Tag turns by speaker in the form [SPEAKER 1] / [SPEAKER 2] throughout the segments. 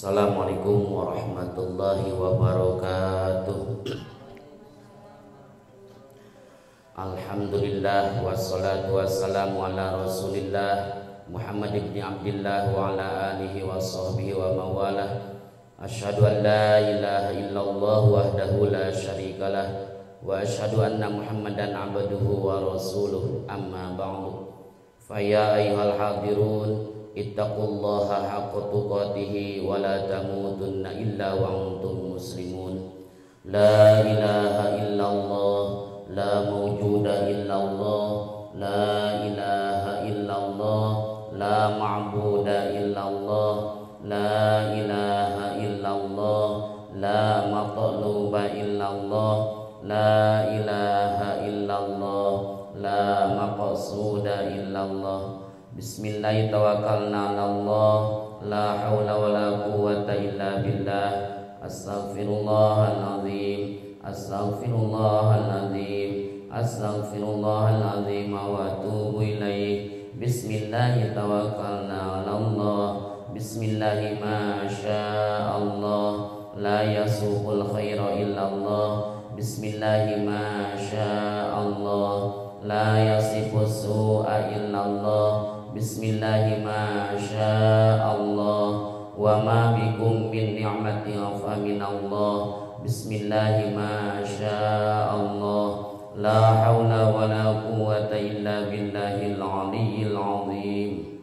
[SPEAKER 1] Assalamualaikum warahmatullahi wabarakatuh. Alhamdulillah wassalatu wassalamu ala rasulillah Muhammad ibn Abdillah wa ala alihi wa sahbihi wa mawalah. Asyhadu an la ilaha illallah wahdahu la syarikalah wa asyhadu anna Muhammadan abduhu wa rasuluh. Amma ba'du. Fa ya ayyuhal hadirun, ittaqullaha haqqa tuqatihi wa la tamutunna illa wa antum muslimun. La ilaha illallah, la mawjuda illallah, la ilaha illallah, la ma'buda illallah, la ilaha illallah, la matluba illallah, la ilaha illallah, la maqsuda illallah. Bismillah tawakkalna 'ala Allah, la haula wala quwwata illa billah. Astaghfirullahalazim, astaghfirullahalazim, astaghfirullahalazim wa atubu ilaih. Bismillah tawakkalna 'ala Allah. Bismillah ma sya'allah, la yasuqul khaira illallah. Bismillah ma sya'allah, la yasifus su'a illallah. Bismillah ma sya'allah, wa ma bikum min ni'matin fa minallah. Bismillah ma sya'allah, la haula wa la quwwata illa billahil aliyyil azim.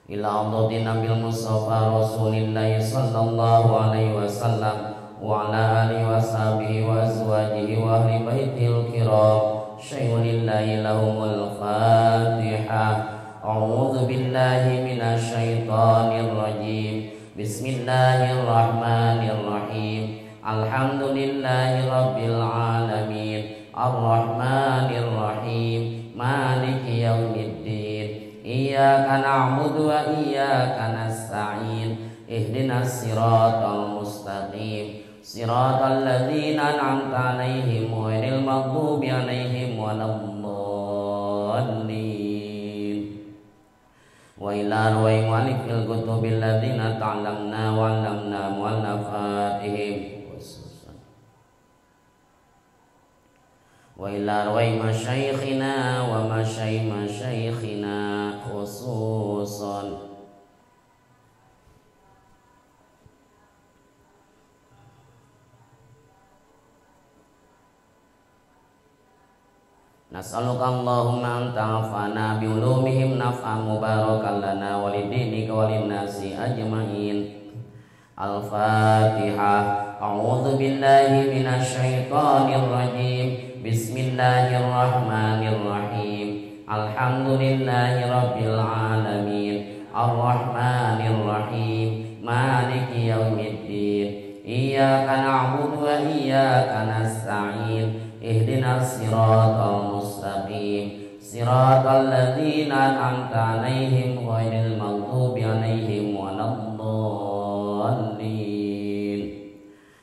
[SPEAKER 1] Ila hadratin Nabil Mustafa Rasulillah sallallahu alaihi wasallam wa ala alihi wa sahbihi wa azwajihi wa ahli baitil kiram. Syai'ulillahi lahumul fatihah. A'udzu billahi minasyaitonir rajim. Bismillahirrahmanirrahim. Alhamdulillahi rabbil alamin. Arrahmanir rahim. Maliki yaumiddin. Iyyaka na'budu wa iyyaka nasta'in. Ihdinas siratal mustaqim. Siratal ladzina an'amta 'alaihim ghairil maghdubi 'alaihim waladdallin. Wa ila arwahi mu'allifil kutubil ladzina ta'lamna wa 'allamna mu'allafatihim. Wa ila arwahi masyayikhina wa masyayikhina khususan. Nas'aluka Allahumma an ta'afana bi ulumihim naf'an mubarakan lana wa lidinika wa linnasi ajma'in. Al-Fatihah. A'udzu billahi minasyaitonir rajim. Bismillahirrahmanirrahim. Alhamdulillahi rabbil alamin. Arrahmanir rahim. Maliki yaumiddin. Iyyaka na'budu wa iyyaka nasta'in. Ihdinas siratal mustaqim. Siratal ladzina an'amta 'alaihim ghairil maghdubi 'alaihim waladdallin.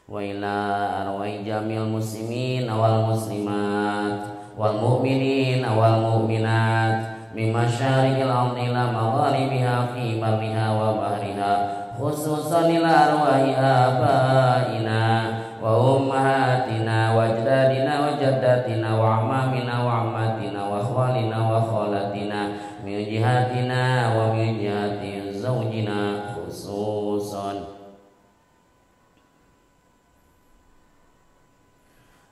[SPEAKER 1] Wa ila arwahi jamil muslimin wal muslimat wal mu'minin wal mu'minat min masyariqil ardi ila magharibiha fi barriha wa bahriha, khususan ila arwahi abaina wa ummahatina wa ajdadina wa jaddatina wa amamina wa ammatina wa khawalina wa khalatina min jihatina wa min jihati zawjina khususan.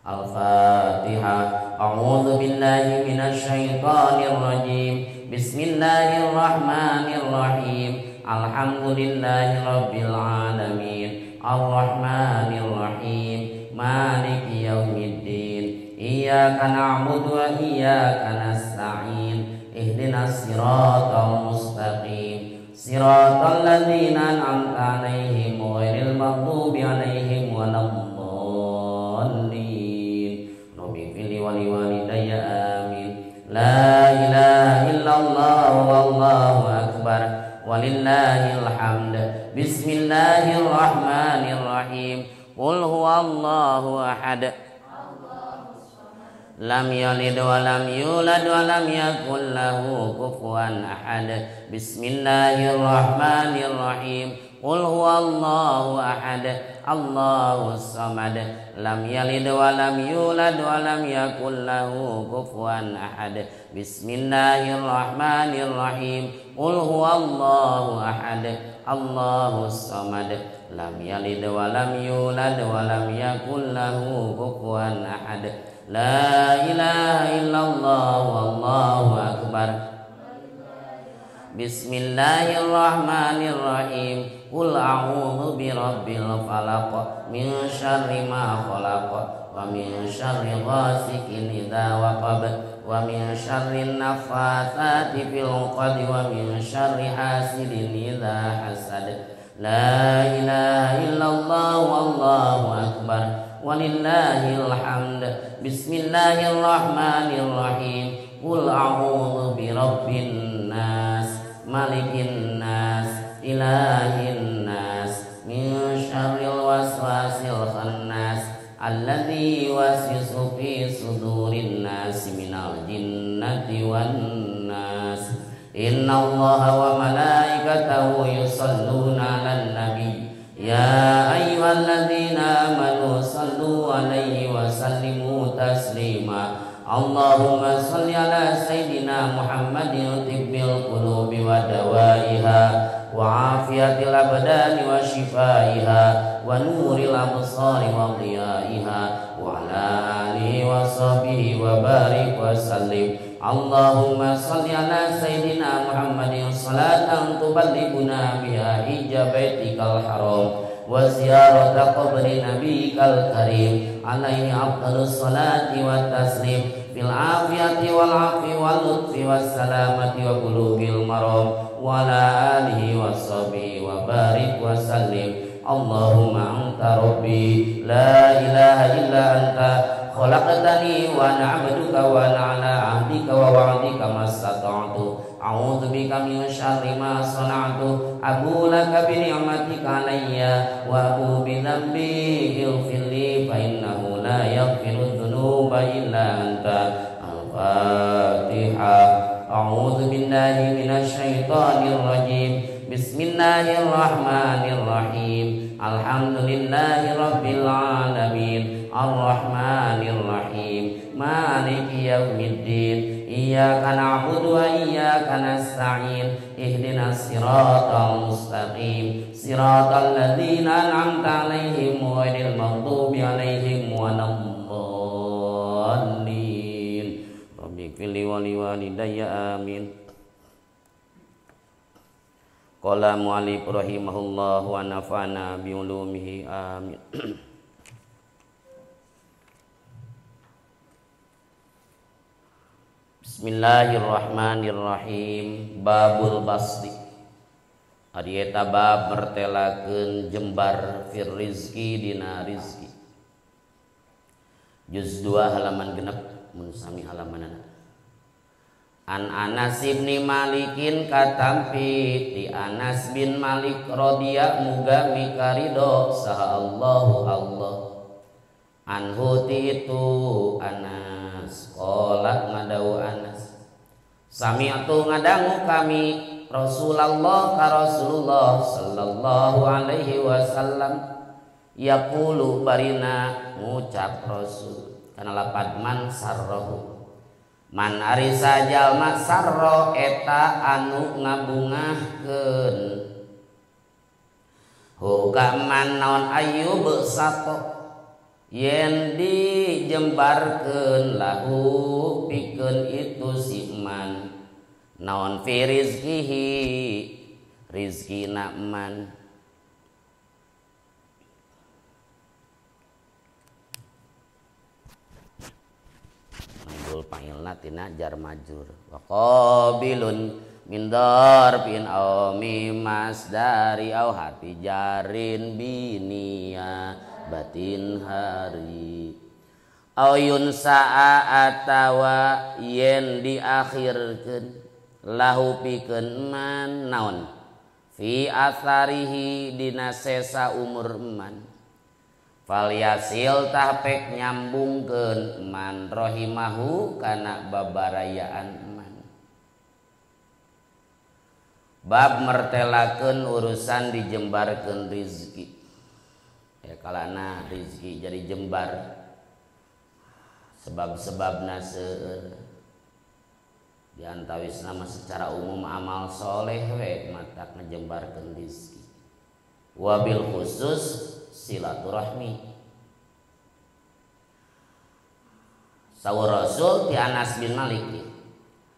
[SPEAKER 1] Al-Fatihah. A'udzu billahi minasyaitonir rajim. Bismillahirrahmanirrahim. Alhamdulillahi rabbil alamin. Arrahmanir rahim. Maliki yaumiddin. Iyyaka na'budu wa iyyaka nasta'in. Ihdinas siratal mustaqim. Siratal ladzina an'amta 'alaihim ghairil maghdubi 'alaihim waladdallin. Rabbi fili wali walidayya amin. La ilaha illallah wallahu akbar walillahil hamd. Bismillahirrahmanirrahim. Qul huwallahu ahad. Lam yalid wa lam yulad wa lam yakul lahu kufuwan ahad. Bismillahirrahmanirrahim. Qul huwallahu ahad, Allahus samad, lam yalid wa lam yulad wa lam yakul lahu kufuwan ahad. Bismillahirrahmanirrahim. Qul huwallahu ahad, Allahus samad, lam yalid wa lam yulad wa lam yakul lahu kufuwan ahad. La ilaha illallah wallahu akbar. Bismillahirrahmanirrahim. Qul a'udzu birabbil falaq min syarri ma khalaq wa min syarri ghasikin idza waqab wa min syarri naffatsati fil 'uqad wa min syarri hasidin idza hasad. La ilaha illallah wallahu akbar walillahil hamd. Bismillahirrahmanirrahim. Qul a'udzu birabbin nas, malikin nas, ilahin nas, min syarril waswasil khannas, alladzi yuwaswisu fi sudurin nas minal jinnati wan nas. Innallaha wa malaikatahu yusholluna 'alan nabi ya ayyuhalladzina amanu shallu 'alaihi wa sallimu taslima. Allahumma shalli ala sayyidina Muhammadin tibbil qulubi wa dawaiha wa afiyatil abdani wa shifaiha wa nuril absari wa dhiyaiha wa ala alihi wa sahbihi wa barik wa sallim. Allahumma shalli ala sayyidina Muhammadin salatan tuballighuna biha hijja baitikal haram wa ziyarata qabri nabiyyikal karim alaihi afdalus salati wa taslim fil afiyati wal afi wal lutfi was salamati wa bulughil maram wa ala alihi wa sahbihi wa barik wa sallim. Allahumma anta rabbi la ilaha illa anta khalaqtani wa ana 'abduka wa ana 'ala 'ahdika wa wa'dika mastata'tu. A'udzu bika min syarri ma sana'tu. Abu laka bi ni'matika 'alayya wa abu bi dzambi ighfir li fa innahu la yaghfiru dzunuba illa anta. Al-Fatihah. A'udzu billahi minasyaitonir rajim. Bismillahirrahmanirrahim. Alhamdulillahi rabbil alamin. Arrahmanir rahim. Maliki yaumiddin. Iyyaka na'budu wa iyyaka nasta'in. Ihdinas siratal mustaqim. Siratal ladzina an'amta 'alaihim ghairil maghdubi 'alaihim waladdallin. Rabbighfirli wa liwalidayya amin. Qala mu'allif rahimahullah wa nafa'ana bi ulumihi amin. Bismillahirrahmanirrahim. Babul basti. Ari eta bab mertelakeun jembar fir rizki dina rizki. Juz 2 halaman genep mun sami halamanana. An Anas bin Malikin katampi ti Anas bin Malik radhiya muga mikarido saha Allahu Allah anhu ti itu Anas qala ngadau Anas sami'tu ngadangu kami Rasulullah ka Rasulullah sallallahu alaihi wasallam yaqulu barina ngucap Rasul kana lapad man sarrahu man ari sajalma sarro eta anu ngabungahkeun huka man naon ayyub sato yen dijembarkeun lahu pikeun itu si man naon fi rizkihi rizkina man. Pailna tina jar majur wa qabilun min darbin aw mimas dari aw hati jarin binia batin hari aw yunsaa atawa yen diakhirkeun lahu pikeun man naon fi atharihi dina sesa umur man fal yasil tahpek nyambungkeun man rohimahu kana babarayaan man. Bab mertelakeun urusan dijembarkeun rizki. Ya kalana rizki jadi jembar. Sebab-sebabna seueur. Di antawisna mah secara umum amal soleh we matak ngejembarkeun rizki. Wabil khusus silaturahmi. Saur Rasul ti Anas bin Malik.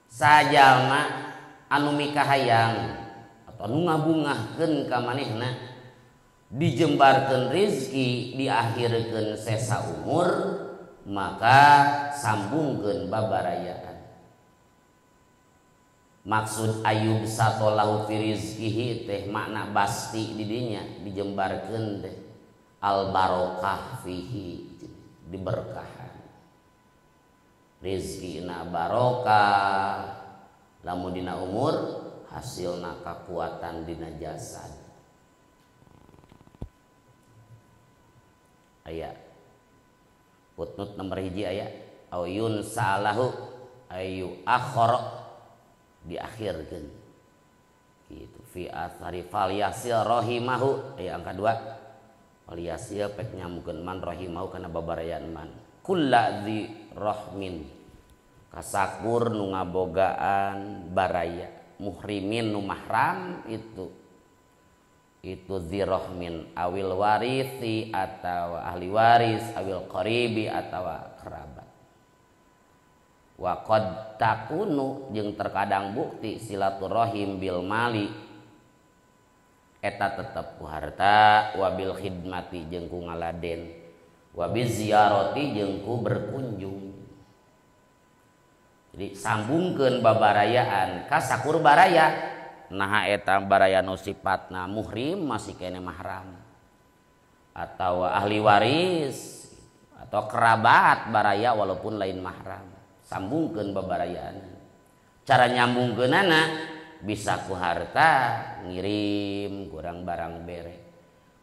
[SPEAKER 1] Sajalma anu mikahayang atau anu ngabungahkeun ka manehna dijembarkeun rizki diakhirkeun sesa umur maka sambungkeun babarayaan. Maksud ayub satolahu fi rizkihi teh makna basti di dinya dijembarkeun teh al barokah fihi diberkahan. Rizkina barokah lamun dina umur hasilna kakuatan dina jasad. Aya putnut nomor 1 aya ayun salahu ayu akhara diakhirkeun gitu fi athari fal yasil rahimahu aya angka 2 fal yasil pek nyambungkeun man rahimahu kana babarayan man kulladzi rahmin kasakur nu ngabogaan baraya muhrimin nu mahram itu dzirahmin awil warisi atau ahli waris awil qaribi atau kerabat. Wa qad takunu jeung terkadang bukti silaturahim bil mali eta tetep ku harta wabil khidmati jeung ku ngaladen wabil ziyarati jeung ku berkunjung. Jadi sambungkeun babarayaan ka sakur baraya naha eta baraya nu sipatna muhrim masih kene mahram atau ahli waris atau kerabat baraya walaupun lain mahram. Sambungkeun babarayaan. Cara nyambungkeunana bisa ku harta ngirim kurang barang bere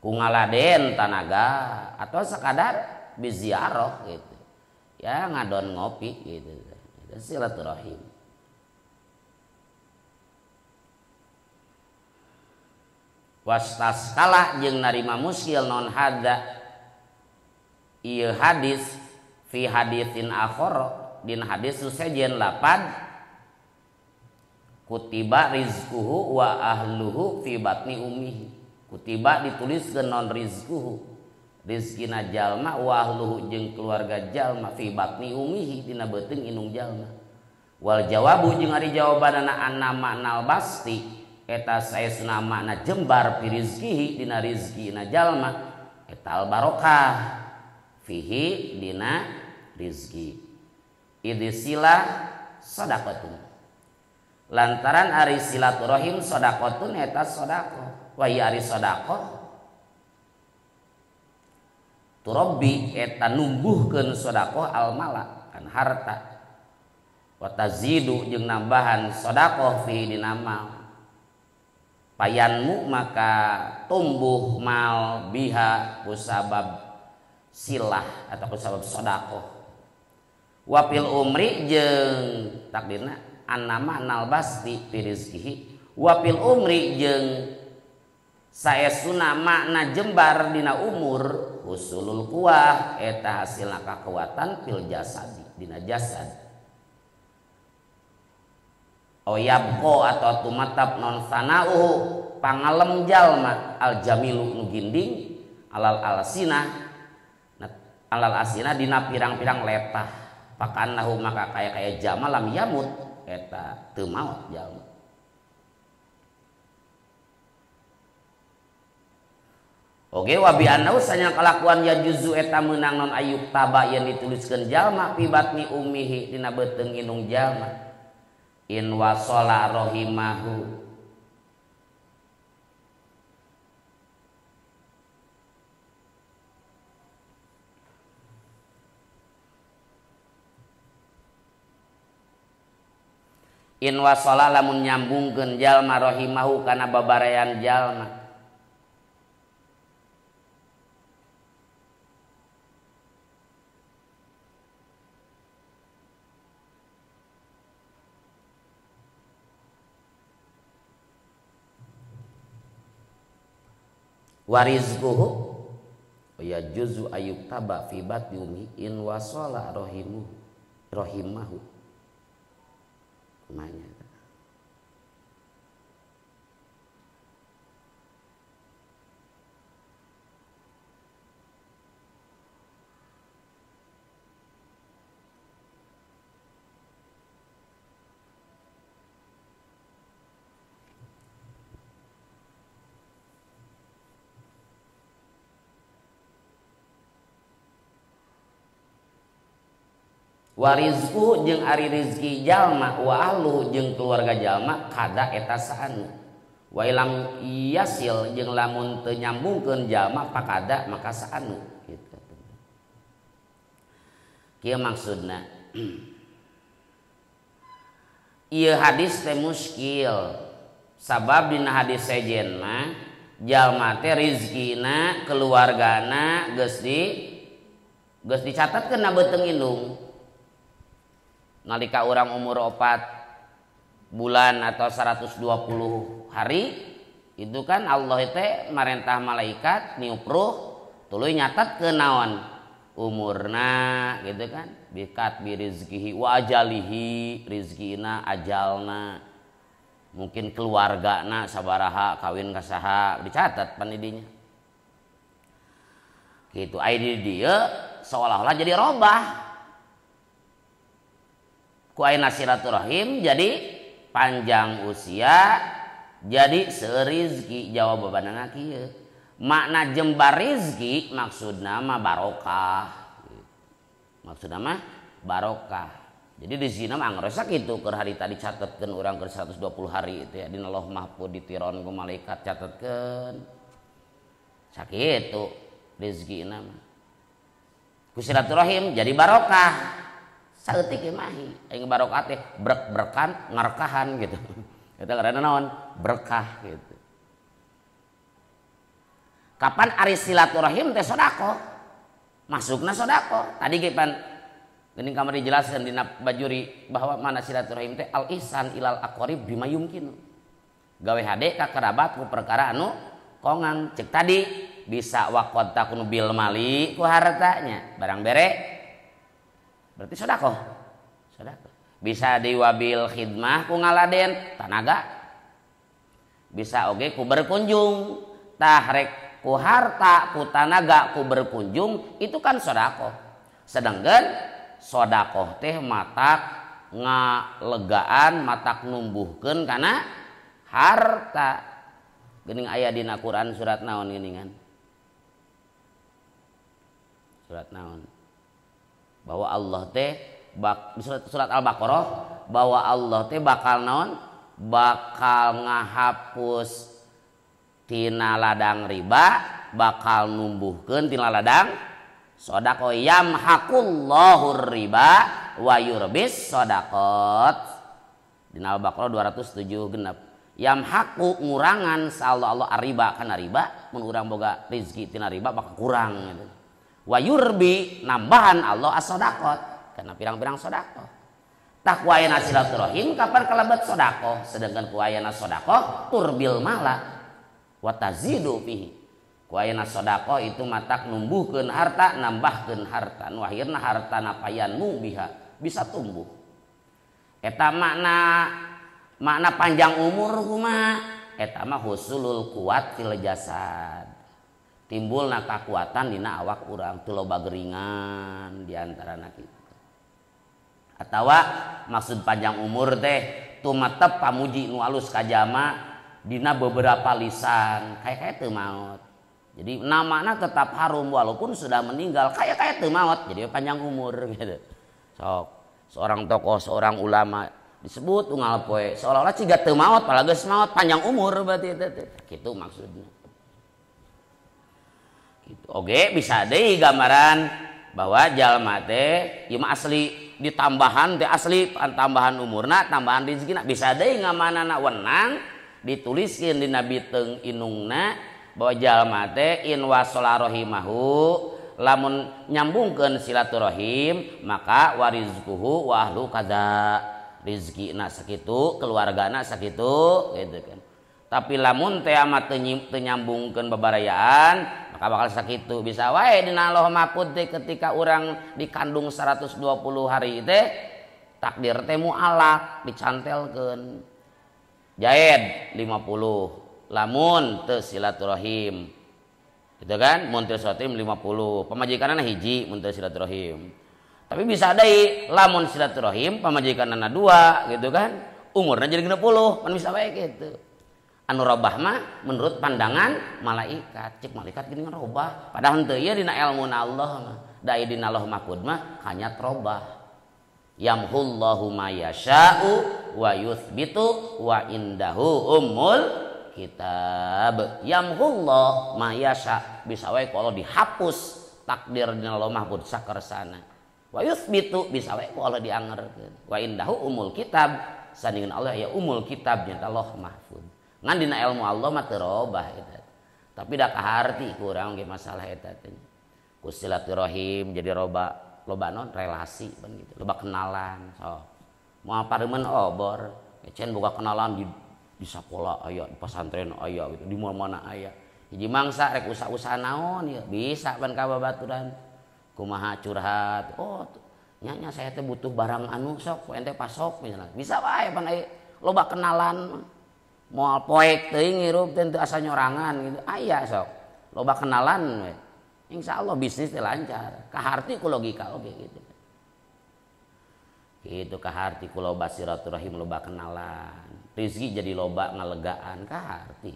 [SPEAKER 1] ku ngaladen tanaga atau sekadar biziarah gitu ya ngadon ngopi gitu. Silaturahim. Wastaskala jeung narima muskil non hadza ieu hadis fi haditsin akhara din hadis nu sejen lapad kutiba rizquhu wa ahluhu fi batni ummihi. Kutiba dituliskeun non rizquhu rizkina jalma wa ahluhu jeung keluarga jalma fi batni ummihi dina beuteung indung jalma. Wal jawabu jeung ari jawabanana anna maknal basti eta saesna makna jembar fi rizkihi dina rizkina jalma eta al barokah fihi dina rizki. Idh silah sadaqatun lantaran ari silaturahim sadaqatun eta sadaqah wa ieu ari sadaqah turabbi eta numbuhkeun sedekah almala kan harta wa tazidu jeung nambahan sedekah fi dina mal payanmu maka tumbuh mal biha kusabab silah atau kusabab sedekah wa fil umri jeung takdirna annama nal basti fi rizqihi wa fil umri jeung saesuna makna jembar dina umur usulul kuah eta hasilna kakuatan fil jasadi dina jasad. Oyabko atau tumatap non sanauhu pangalem jalma al jamilu nu ginding alal alsina alal asina dina pirang-pirang letah pakanahu maka kaya-kaya jama lam yamut eta teu maot jalma. Oke wa bi annahu sanya kalakuan ya juzu eta meunang non ayub taba yang dituliskeun jalma fi batni ummihi dina beuteung indung jalma in wasala rahimahu in wasala lamun nyambungkeun jalma rahimahu kana babarayan jalma Warizquhu ya juzu ayuktaba fi batni ummi in wasala rahimuhu rahimahu. Kumanya warizku jeung ari rizki jalma wa ahlu jeung keluarga jalma kada eta saanu wa ilam yasil jeung lamun teu nyambungkeun jalma pakada maka saanu gitu. Kieu maksudna ieu hadis teh muskil sabab dina hadis sejen mah jalma teh rizkina keluargana geus dicatatkeun na beuteung indung. Nalika orang umur 4 bulan atau 120 hari itu kan Allah itu marentah malaikat niupruh tuluy nyatat ke naon umurna gitu kan bikat birizkihi wa ajalihi rizkina ajalna mungkin keluargana sabaraha kawin ka saha dicatat panidinya gitu. Ai di dieu seolah-olah jadi robah ku ayeuna silaturahim jadi panjang usia jadi serizki. Jawabanana kieu makna jembar rizki maksudna mah barokah, maksudna mah barokah. Jadi di sini mah angresak itu keur hari tadi catetkeun urang keur 120 hari itu ya dina Lauh Mahfuz ditiron ku malaikat catetkeun sakitu rizkina mah ku silaturahim jadi barokah. Saeutik mahi aing barokah teh brek-brekan ngarkahan gitu. Eta ngaranna naon? Berkah gitu. Kapan ari silaturahim teh sedekah? Masukna sedekah. Tadi ge pan geuning kamari dijelaskeun dina Bajuri bahwa mana silaturahim teh al ihsan ilal aqrib bima yumkinu. Gawe hade ka kerabat ku perkara anu kongang cek tadi bisa waqad takunu bil mali ku hartanya barang bere berarti sedekah. Sedekah. Bisa diwabil khidmah ku ngaladen tanaga. Bisa oge ku berkunjung. Tah rek ku harta, ku tanaga, ku berkunjung itu kan sedekah. Sedangkan sedekah teh matak ngalegaan, matak numbuhkeun kana harta. Geuning aya dina Quran surat naon geuningan? Surat naon? Bahwa Allah teh surat Al-Baqarah bahwa Allah teh bakal naon bakal ngahapus tina ladang riba bakal numbuhkeun tina ladang sedekah. Yamhaqullahu riba wa yurbis sedaqat dina Al-Baqarah 207 genep. Yamhaqu ngurangan sa Allah riba kana riba mun urang boga rezeki tina riba bakal kurang gitu. Wa yurbi nambahan Allah as-sadaqat karena pirang-pirang sedekah. Tah ku ayana silaturahim kapan kalebet sedekah, sedangkan ku ayana sedekah turbil mala wa tazidu fihi. Ku ayana sedekah itu matak numbuhkeun harta, nambahkeun harta. Nu akhirna harta napayanmu biha bisa tumbuh. Eta makna panjang umur kumaha? Eta mah husulul kuat fil jasad. Timbulna kakuatan dina awak urang teu loba geringan di antarana kitu. Atawa maksud panjang umur teh tumetep pamuji nu alus ka jalma dina beberapa lisan kaya-kaya teu maot. Jadi namana tetap harum walaupun sudah meninggal kaya-kaya teu maot jadi panjang umur gitu. Sok seorang tokoh, seorang ulama disebut unggal poe seolah-olah ciga teu maot padahal geus maot panjang umur berarti eta teh. Kitu maksudna. Gitu. Oke, bisa deui gambaran bahwa jalma teh ieu mah asli ditambahan teh asli tambahan umurna, tambahan rezekina bisa deui ngamanana wenang dituliskeun dina biteung inungna bahwa jalma teh in wasala rahimahu lamun nyambungkeun silaturahim maka warizquhu wa ahlu kadza rezekina sakitu keluargana sakitu gitu kan. Tapi lamun teh mah teu nyambungkeun babarayaan, maka bakal sakitu. Bisa wae dina Lauh Mahfud teh ketika urang dikandung 120 hari teh takdir teh mualak dicantelkeun. Jaid 50 lamun teu silaturahim. Gitu kan? Mun teu silaturahim 50, pamajikanna hiji mun teu silaturahim. Tapi bisa deui lamun silaturahim pamajikanna 2 gitu kan? Umurna jadi 60, pan bisa wae gitu. Anu robah mah menurut pandangan malaikat, cek malaikat gini robah. Padahal henteu ieu dina ilmu Allah mah. Da ieu dina Lauh Mahfud mah hanya robah. Yamhullahu ma yasha'u wa yuthbitu wa indahu ummul kitab. Yamhullahu ma yasha, bisa wae kalau dihapus takdir dina Lauh Mahfud sakersana. Wa yuthbitu bisa wae kalau diangerkeun. Wa indahu ummul kitab, sandingan Allah ya ummul kitab nya Lauh Mahfud. Ngan dina ilmu Allah mah teu robah eta. Tapi da kaharti kurang ge masalah eta teh. Ku silaturahim jadi roba loba non relasi pan gitu, loba kenalan. So, moal pareumeun obor, ecen boga kenalan di sakola aya, di pesantren aya gitu, di mana-mana aya. Hiji mangsa rek usaha-usaha naon ieu bisa pan ka babaturan. Kumaha curhat, oh nya saya teh butuh barang anu sok, ente pasok misalnya. Bisa wae pan aya loba kenalan. Moal poek teuing ngirup teh teu asa nyorangan gitu. Aya sok. Loba kenalan we. Insyaallah bisnis teh lancar. Kaharti ku logika oge gitu. Gitu kaharti ku loba silaturahim, loba kenalan. Rezeki jadi loba ngalegaan kaharti.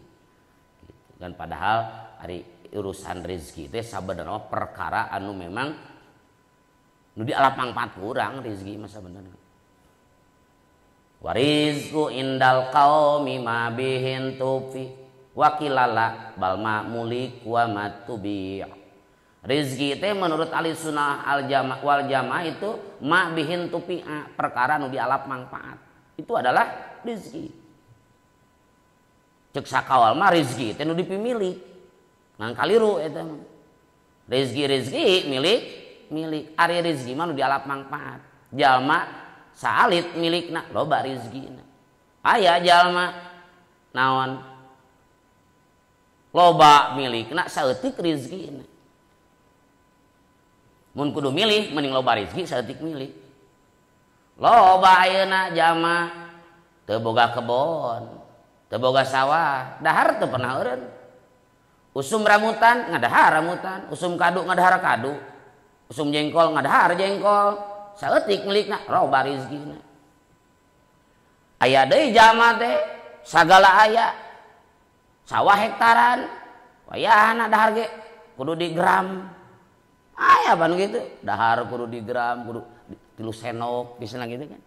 [SPEAKER 1] Gitu. Dan padahal ari urusan rezeki teh sabenerna perkara anu memang nu dialap mangfaat kurang rezeki mah sabenerna. Warizku indal qaumi ma bihin tufi wakilala bal ma mulik wa matubi. Rizki teh menurut ahli sunnah al jamaah wal jamaah itu ma bihin tufi, perkara nu dialap manfaat. Itu adalah rizki. Cek sakawal mah rizki teh nu dipimilik. Ngan kaliru eta mah. Rizki-rizki milik milik. Ari rizki mah nu dialap manfaat. Jalma salit milikna loba rizkina. Aya jalma naon loba milikna saeutik rizkina. Mun kudu milih mending loba rizki saeutik milik. Loba ayeuna jalma teu boga kebon, teu boga sawah, dahar teu pernah eureun. Usum rambutan ngadahar rambutan, usum kadu ngadahar kadu, usum jengkol ngadahar jengkol. Saeutik milikna loba rizkina. Aya deui jalma teh sagala aya sawah hektaran, wayahna dahar ge kudu di gram. Aya ban gitu, dahar kudu di gram, kudu 3 sendok misalnya gitu kan.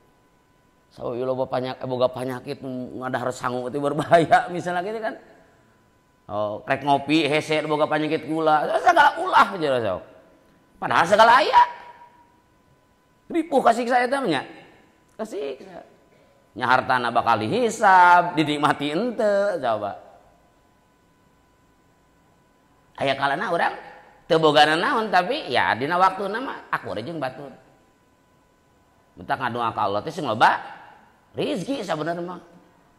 [SPEAKER 1] Sawi loba panyak boga panyakit ngadahar sangu itu berbahaya misalnya gitu kan. Oh, rek ngopi hese boga penyakit gula, segala ulah aja sok. Padahal segala aya. Ripuh kasiksa eta mah nya. Kasiksa. Nya hartana bakal dihisab, dinikmati henteu coba. Aya kalana urang teu boga naon tapi ya dina waktuna mah akur jeung batur. Bentak ngadoa ka Allah teh sing loba rizki sabenerna mah.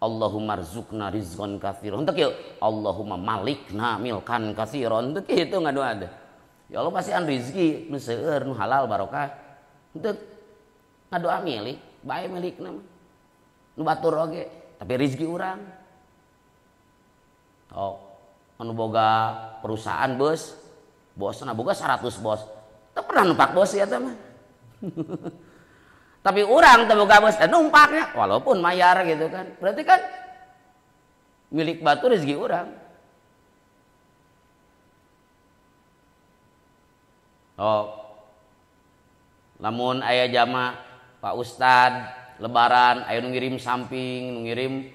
[SPEAKER 1] Allahumma rzuqna rizqan katsiran. Henteu kieu, Allahumma malikna milkan katsiran. Henteu kitu ngadoa teh. Ya Allah pasian rizki nu seueur nu halal barokah. Henteu ngadoa milik, bae milikna mah. Nu batur oge, tapi rizki urang. Oh, anu boga perusahaan bos, bosna boga 100 bos. Teu pernah numpak bos ya teh mah. Tapi urang teu boga bos, numpaknya walaupun mayar gitu kan. Berarti kan milik batur rezeki urang. Oh. Lamun aya jama Pak Ustad lebaran aya nu ngirim samping, nu ngirim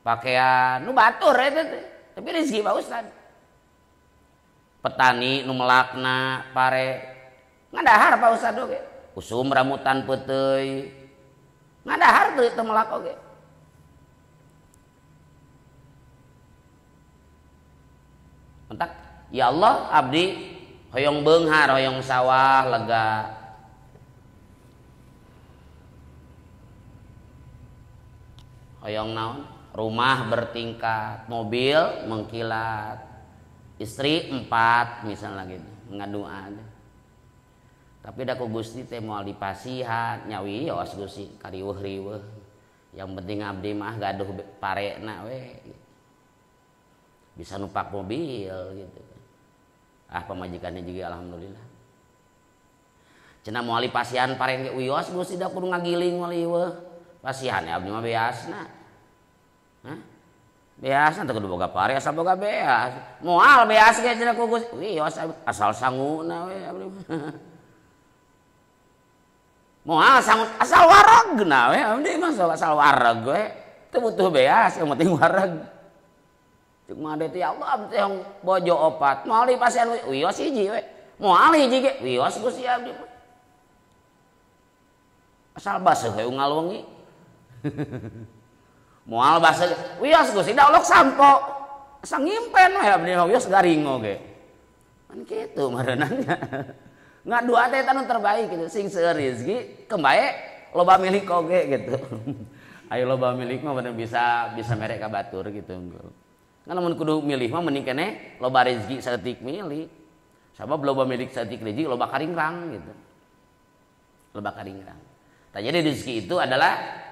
[SPEAKER 1] pakaian, nu batur eta teh. Tapi rezeki Pak Ustad. Petani nu melakna pare ngadahar Pak Ustad oge. Usum rambutan peuteuy ngadahar teu melak oge. Entak ya Allah abdi hoyong beunghar, hoyong sawah lega. Hoyong naon? Rumah bertingkat, mobil mengkilat, istri 4 misalnya gitu, ngadua. Tapi da ku Gusti teh moal dipasihan, nyawios Gusti kariweuh-riweuh. Yang penting abdi mah gaduh parena we. Bisa numpak mobil gitu. Ah pamajikannya juga alhamdulillah. Cenah moal dipasihan pare ge wios Gusti da kudu ngagiling moal ieuh. Pasihan ya abdi mah beasna. Hah? Beasna teh kudu boga pare asal boga beas. Moal beas ge cenah ku Gusti. Wios asal sanguna we abdi mah. Moal sangu asal wareg na we abdi mah sok asal wareg we. Teu butuh beas yang penting wareg. Cuk mah teh ya Allah abdi teh bojo 4. Moal dipasihan wios hiji we. Moal hiji ge wios Gusti abdi mah. Asal baseuh we unggal wengi. Moal baseuh wios Gusti da olok sampo. Asa ngimpen we abdi mah wios garing oge. Kan kitu mareunannya. Ngadua teh eta nu terbaik gitu. Sing seueur rezeki kembae loba milik oge gitu. Ayo loba milik mah bener bisa merek ka batur gitu unggul. Ngan lamun kudu milih mah mending keneh loba rezeki saeutik milik. Sabab loba milik saeutik rezeki loba karingrang gitu. Loba karingrang. Tah jadi rezeki itu adalah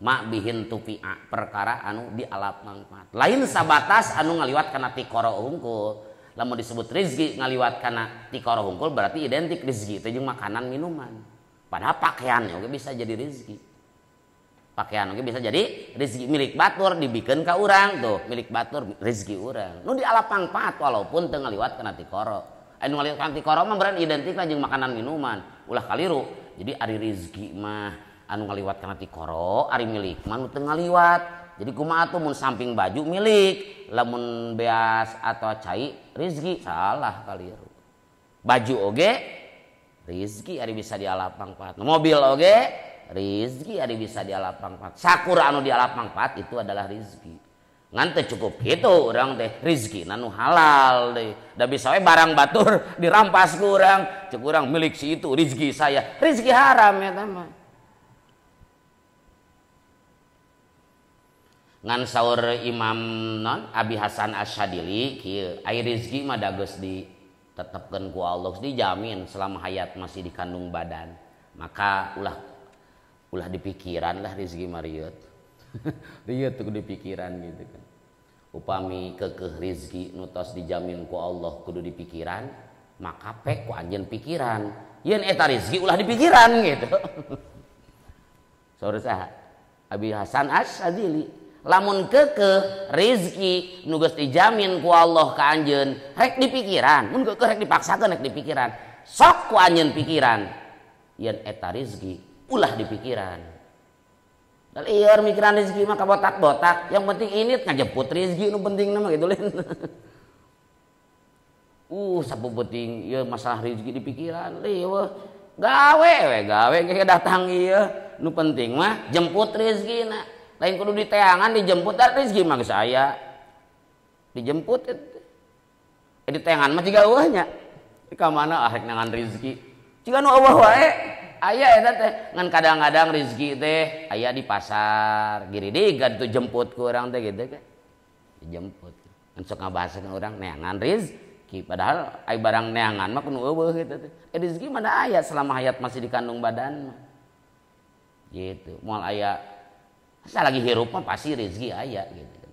[SPEAKER 1] mak bihin tufi'a, perkara anu dialap mangfaat. Lain sabatas anu ngaliwat kana tikoro hungkul. Lamun disebut rezeki ngaliwat kana tikoro hungkul berarti identik rezeki itu jeung makanan minuman. Padahal pakaian oge bisa jadi rezeki. Pakaian oge bisa jadi rezeki milik batur dibikeun ka urang tuh, milik batur rezeki urang. Nu dialap mangfaat walaupun teu ngaliwat kana tikoro. Anu ngaliwat kana tikoro mah berarti identik lah jeung makanan minuman. Ulah kaliru. Jadi ari rezeki mah anu ngaliwat kana tikoro, ari milik mah nu teu ngaliwat. Jadi kumaha tuh mun samping baju milik, lamun beas atau cai rezeki salah kaliru. Baju oge rezeki ari bisa dialap mangfaat. Mobil oge rezeki ari bisa dialap mangfaat. Sakur anu dialap mangfaat itu adalah rezeki. Ngan teu cukup kitu urang teh rezeki nu halal deh. Da bisa we barang batur dirampas ku urang, cek urang milik si itu rezeki saya. Rezeki haram eta mah. Ngan saur Imam non Abi Hasan Asy-Syadili kieu, ai rezeki mah da geus ditetepkeun ku Allah, geus dijamin selama hayat masih dikandung badan. Maka ulah dipikiran lah rezeki mah rieut. Rieut tuh dipikiran gitu kan. Upami kekeh rezeki nu tos dijamin ku Allah kudu dipikiran, maka pek ku anjeun pikiran. Yen eta rezeki ulah dipikiran gitu. Saur saha? Abi Hasan Asy-Syadili. Lamun kekeh rezeki nu geus dijamin ku Allah ka anjeun rek dipikiran, mun kekeh rek dipaksakeun rek dipikiran, sok ku anjeun pikiran yen eta rezeki ulah dipikiran. Dal ieu mikiran rezeki mah kabotak-botak, yang penting ini ngajemput rezeki nu penting mah gitu lain. Sapu penting ieu masalah rezeki dipikiran, leuweuh gawe we gawe ge datang ieu nu penting mah jemput rezekina. Lain kudu diteangan dijemput da rezeki mah geus aya. Dijemput diteangan mah jiga eueuh nya. Ka mana ah rek nangan rezeki. Jiga nu eueuh wae aya eta teh. Ngan kadang-kadang rezeki teh aya di pasar, giridig atuh jemput ku urang teh gitu kan. Dijemput. Ngan sok ngabahasakeun urang neangan rezeki padahal ai barang neangan mah kudu eueuh kitu teh. Rezeki mah da aya selama hayat masih dikandung badan mah. Gitu. Moal aya asa lagi hirup mah pasti rezeki aya gitu.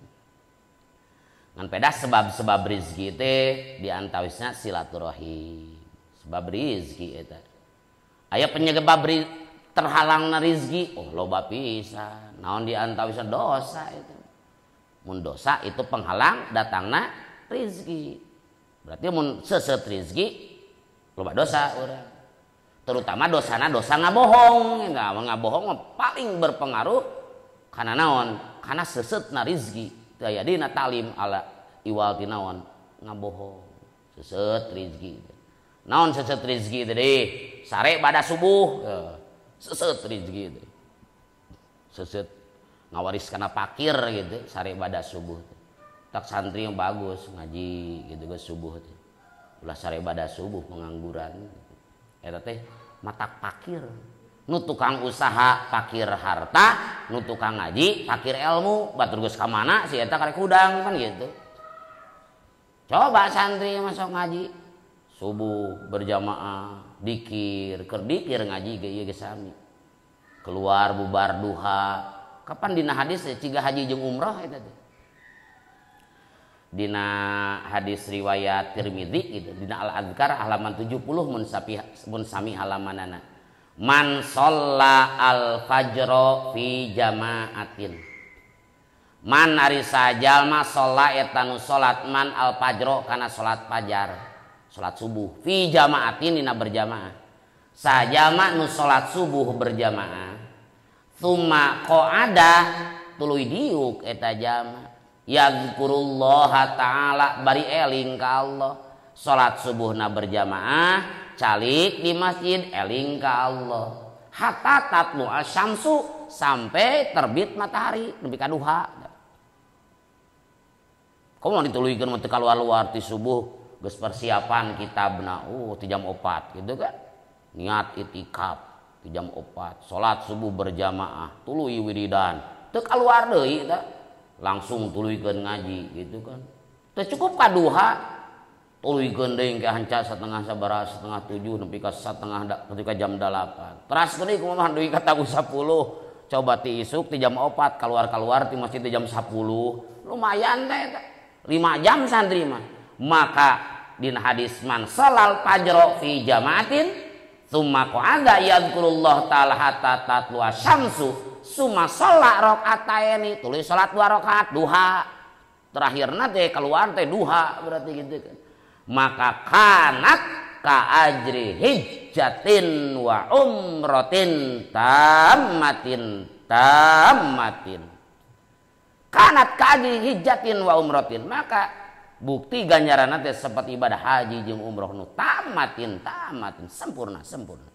[SPEAKER 1] Ngan pedah sebab-sebab rezeki teh diantawisna silaturahim. Sebab rezeki eta. Aya penyebab terhalangna rezeki, oh loba pisan. Naon diantawisna dosa itu. Mun dosa itu penghalang datangna rezeki. Berarti mun seuseut rezeki loba dosa urang. Terutama dosana dosa ngabohong. Ngabohong mah paling berpengaruh karena naon? Karena sesetna rizki. Teu aya dina talim ala iwal ti naon? Ngabohong. Seset rizki. Naon seset rizki teh deui? Sare bada subuh. Seset rizki teh. Seset ngawaris kana pakir gitu, sare bada subuh. Tak santri yang bagus ngaji gitu geus subuh teh. Ulah sare bada subuh pengangguran. Eta teh matak pakir. Nu tukang usaha pakir harta, nu tukang ngaji pakir ilmu, batur geus ka mana si eta karek hudang kan gitu. Coba santri masuk ngaji subuh berjamaah, dikir, keur dikir ngaji ge ieu ge sami. Keluar bubar duha. Kapan dina hadis ciga haji jeung umroh eta teh. Dina hadis riwayat Tirmidzi gitu, dina Al-Adhkar halaman 70 mun sapi mun sami halamanana. Man sholla al-fajro fi jama'atin. Man ari sajalma sholla eta nu salat man al-fajro kana salat fajar, salat subuh fi jama'atin dina berjamaah. Sajama nu salat subuh berjamaah. Tsumma qa'ada tuluy diuk eta jama. Yazkurullaha ta'ala bari eling ka Allah. Salat subuhna berjamaah, calik di masjid eling ka Allah. Hatta tatlu asyamsu sampai terbit matahari nepi ka duha. Komo dituluykeun mah teu kaluar-luar ti subuh geus persiapan kitabna, ti jam 4 gitu kan. Niat itikaf ti jam 4, salat subuh berjamaah, tuluy wiridan. Teu kaluar deui tah. Langsung tuluykeun ngaji gitu kan. Teu cukup ka duha. Tuluykeun deui ke hanca setengah sabaraha, setengah tujuh nepi ka setengah nepi ka jam 8. Teras deui kumaha deui ka tabuh 10. Coba ti isuk ti jam 4 keluar-keluar ti masjid ti jam 10. Lumayan teh eta. 5 jam santri mah. Maka dina hadis man shalal fajro fi jamaatin tsumma qa'ada yadhkurullah ta'ala hatta tatlu asyamsu summa sholat rakaataini tuluy salat 2 rakaat duha. Terakhirna teh keluar teh duha berarti gitu kan. Maka kanat ka ajri hijjatin wa umratin tammatin tammatin. Kanat ka ajri hijjatin wa umratin, maka bukti ganjaranna teh seperti ibadah haji jeung umroh nu tamatin tamatin sempurna sempurna.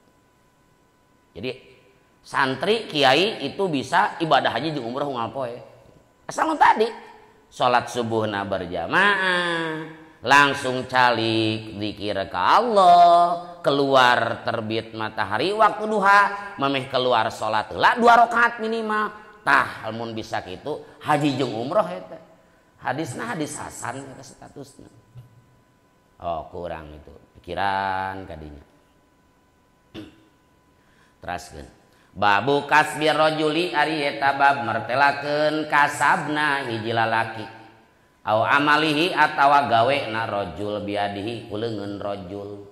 [SPEAKER 1] Jadi santri kiai itu bisa ibadah haji jeung umroh unggal poe. Asal nu tadi salat subuhna berjamaah, langsung calik zikir ke Allah, keluar terbit matahari waktu duha, memeh keluar salat heula 2 rakaat minimal. Tah lamun bisa kitu haji jeung umroh eta. Hadisna hadis hasan eta statusna. Oh, kurang itu pikiran kadinya. Teraskeun. Babu kasbi rajuli ari eta bab mertelakeun kasabna hiji lalaki. Au amalihi atawa gawe na rajul biadihi kuleungeun rajul.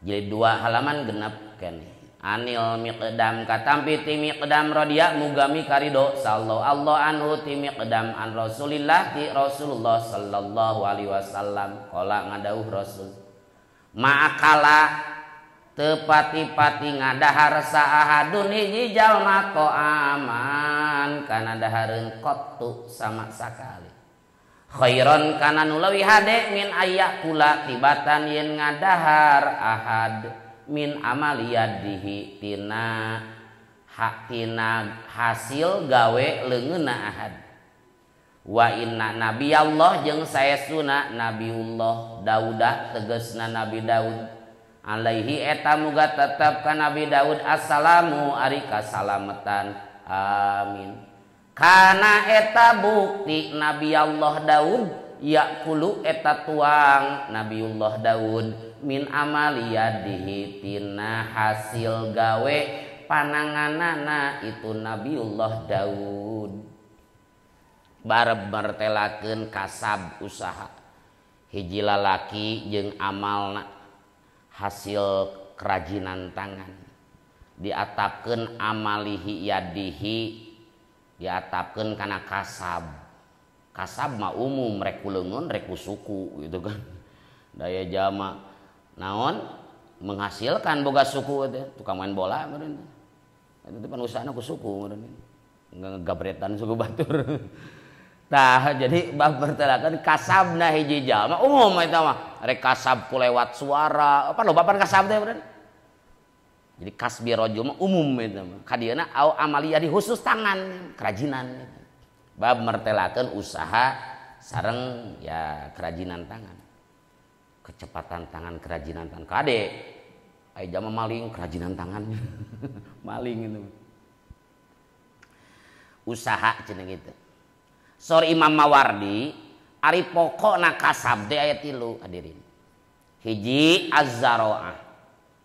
[SPEAKER 1] Jadi 2 halaman genep keneh. Anil miqdam katampi ti miqdam radhiya mugami karido sallallahu anhu ti miqdam an Rasulillah ti Rasulullah sallallahu alaihi wasallam qala ngadauh Rasul ma'akala tepati-pati ngadahar saahadun hiji jalma aman kana dahareun qattu sama sakali khairon kana nu leuwih hade min ayakula tibatan yen ngadahar ahad min amaliyadihi tina hak tina hasil gawe leungeunna ahad wa inna nabiyallah jeung saestuna nabiullah Daudah tegasna Nabi Daud alaihi eta muga tetep ka Nabi Daud assalamu ari kasalametan amin. Kana eta bukti Nabi Allah Daud yakulu eta tuang Nabiullah Daud min amaliyadihi tina hasil gawe pananganana itu Nabiullah Daud. Barep mertelakeun kasab usaha hiji lalaki jeung amalna hasil kerajinan tangan diatapkeun amalihi yadihi diatapkeun kana kasab. Kasab mah umum rek ku leungeun rek ku suku gitu kan. Daya jama naon menghasilkan boga suku teh tukang main bola meureun. Eta teh pan usahana ku suku meureun. Ngegabretan suku batur. Tah jadi bab bertelakan kasabna hiji jalma umum eta mah rek kasab ku lewat suara apa loba pan kasab teh meureun. Jadi kasbi rajul mah umum eta mah. Kadieuna au amaliyah di khusus tangan kerajinan. Bab mertelakeun usaha sareng ya kerajinan tangan. Kecepatan tangan kerajinan tangan kade. Aya jama maling kerajinan tangan. Maling itu. Usaha cenah gitu. Sor Imam Mawardi ari pokokna kasab teh aya 3 hadirin. Hiji az-zara'ah.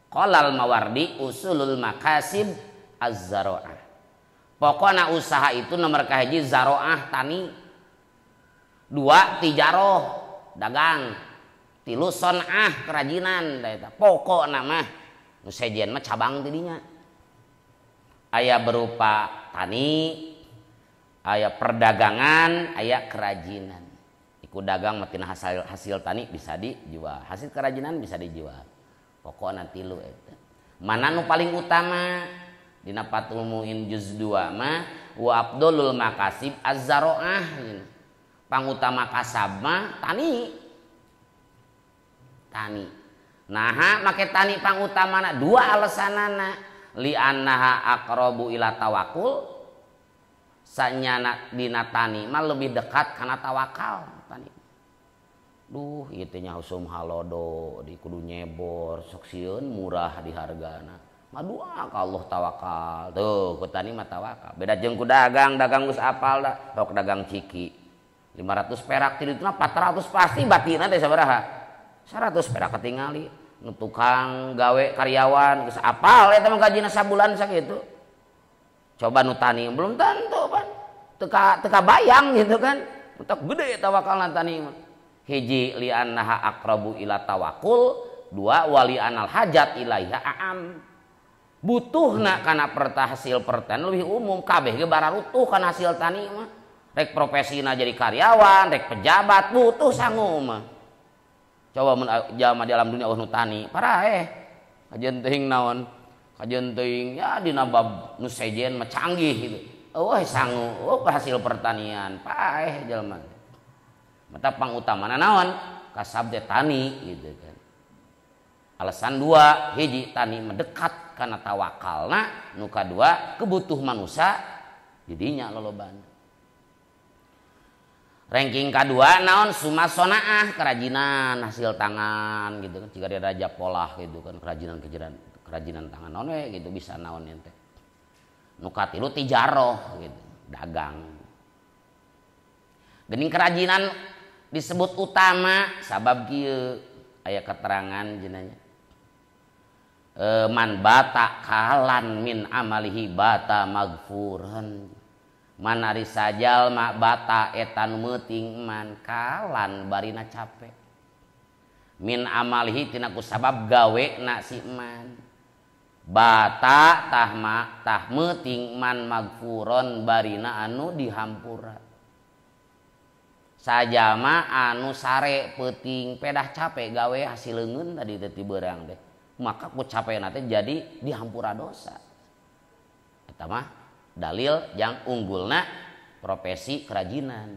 [SPEAKER 1] Qalal Mawardi usulul makasib az-zara'ah. Pokokna usaha itu nomor kahiji zaroah tani. 2 tijaroh dagang. 3 sonah kerajinan eta. Pokokna mah nu sejen mah cabang tidinya. Aya berupa tani, aya perdagangan, aya kerajinan. Iku dagang mah tina hasil tani bisa dijual, hasil kerajinan bisa dijual. Pokokna 3 eta. Mana nu paling utama? Dina Fathul Muin juz 2 mah wa afdalul makasib az-zara'ah. Pangutama kasab mah tani. Tani. Naha make tani pangutamana 2 alasanana. Li annaha aqrabu ila tawakul. Sanyana dina tani mah lebih dekat kana tawakal tani. Duh ieu teh nya usum halodo di kudu nyebor sok sieun murah di hargana. Madua ka Allah tawakal. Tuh ku tani mah tawakal. Beda jeung ku dagang, dagang geus apal da. Sok dagang ciki 500 perak ti dituna 400 pasti batina teh sabaraha? 100 perak ketingali. Nu tukang gawe karyawan geus apal eta mah gajina sabulan sakitu. Coba nu tani belum tentu pan. Teu kabayang gitu kan. Entok gede tawakalna tani mah. Hiji li annaha aqrabu ila tawakul, 2 wali anal hajat ilaiha aam. Butuhna kana hasil pertanian lebih umum kabeh ge bararutuh kana hasil tani mah. Rek profesina jadi karyawan, rek pejabat butuh sangu mah. Coba mun jalma di alam dunia eueuh nu tani, paraeh. Kajeun teuing naon? Kajeun teuing ya dina bab nu sejen mah canggih gitu. Eueuh sangu, eueuh hasil pertanian, paeh jalma. Mata pangutamana naon? Kasab teh tani gitu kan. Alasan 2, hiji tani mendekat karena tawakalna, nu kadua kebutuh manusia didinya lolobana. Ranking kedua naon sumasonaah kerajinan hasil tangan gitu kan, jika dia raja polah gitu kan, kerajinan tangan naon we gitu bisa naon ente. Nu katilu tijaroh gitu, dagang. Geuning kerajinan disebut utama sabab kieu aya keterangan jenanya. Man bata kalan min amalihi bata magfuran. Man ari sajal ma bata etan meuting man kalan barina capek. Min amalihi tina ku sabab gawe na si man. Bata tah ma tah meuting man magfuron barina anu dihampura. Sajama anu sare peuting pedah capek gawe hasil leungeun tadi teh ti beurang teh. Maka ku capek teh jadi dihampura dosa. Eta mah dalil yang unggulna profesi kerajinan.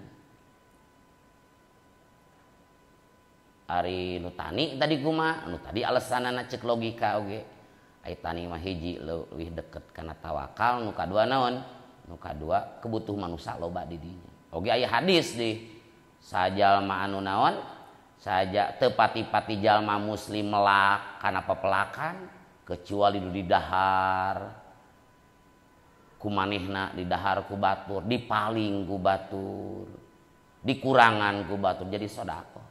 [SPEAKER 1] Ari nu tani tadi kumaha? Nu tadi alasanana cek logika oge. Ari tani mah hiji leuwih deket kana tawakal, nu kadua naon? Nu kadua kebutuh manusia loba di dinya. Oge aya hadis di sajalma anu naon? Saja teu pati-pati jalma muslim melak kana pepelakan kecuali nu didahar ku manehna, didahar ku batur, dipaling ku batur, dikurangan ku batur jadi sedekah.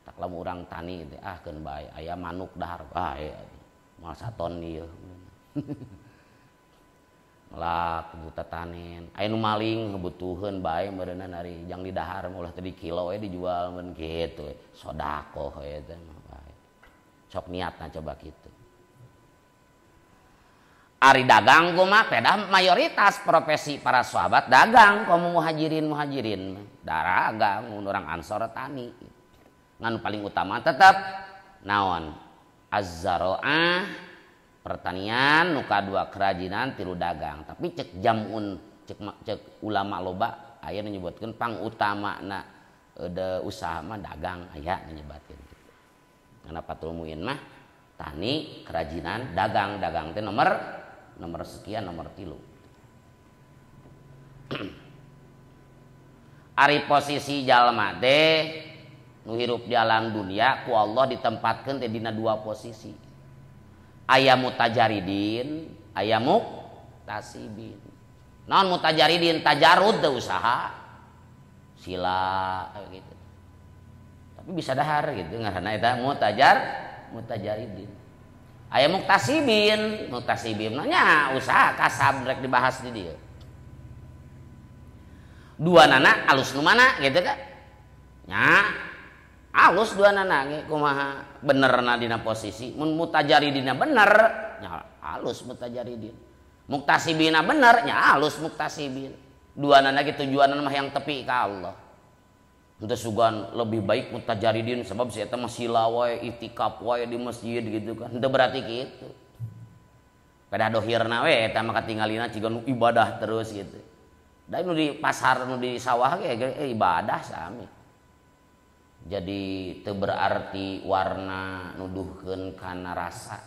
[SPEAKER 1] Tak lamun urang tani teh ah keun bae aya manuk dahar bae moal saton ieu. Melak buta tanen, aya nu maling ngebutuheun bae meureunna ari jang didahar ulah teh di kilo we dijual mun kitu sedekah we teh mah bae. Sok niatna coba kitu. Ari dagang kumaha pedah mayoritas profesi para sahabat dagang komo muhajirin dagang mun urang Ansor tani. Ngan paling utama tetep naon? Az-zara'ah pertanian, nu kadua kerajinan, tilu dagang. Tapi cek jamun cek ulama loba aya nu nyebutkeun pangutamana de usaha mah dagang aya nu nyebatkeun kitu. Karena Fathul Muin mah tani, kerajinan, dagang, dagang teh nomor sekian, nomor 3. Ari posisi jalma teh nu hirup di alam dunia ku Allah ditempatkeun teh dina 2 posisi. Aya mutajaridin, aya muktasibin. Naon mutajaridin? Tajarud teu usaha. Sila gitu. Tapi bisa dahar gitu ngaranna eta mutajaridin. Aya muktasibin, muktasibin nya usaha kasab rek dibahas di dieu. Dua nana alus nu mana gitu kan? Nya alus dua nana ge kumaha benerna dina posisi. Mun mutajaridina bener nya alus mutajaridin. Muktasibina bener nya alus muktasibin. Dua nana ge tujuanna mah yang tepi ka Allah. Henteu sugan lebih baik mutajaridin sebab si eta mah sila wae itikaf wae di masjid gitu kan. Henteu berarti kitu. Pada dohirna we eta mah katingalina ciga nu ibadah terus gitu. Da nu di pasar nu di sawah ge ibadah sami. Jadi teu berarti warna nuduhkeun kana rasa.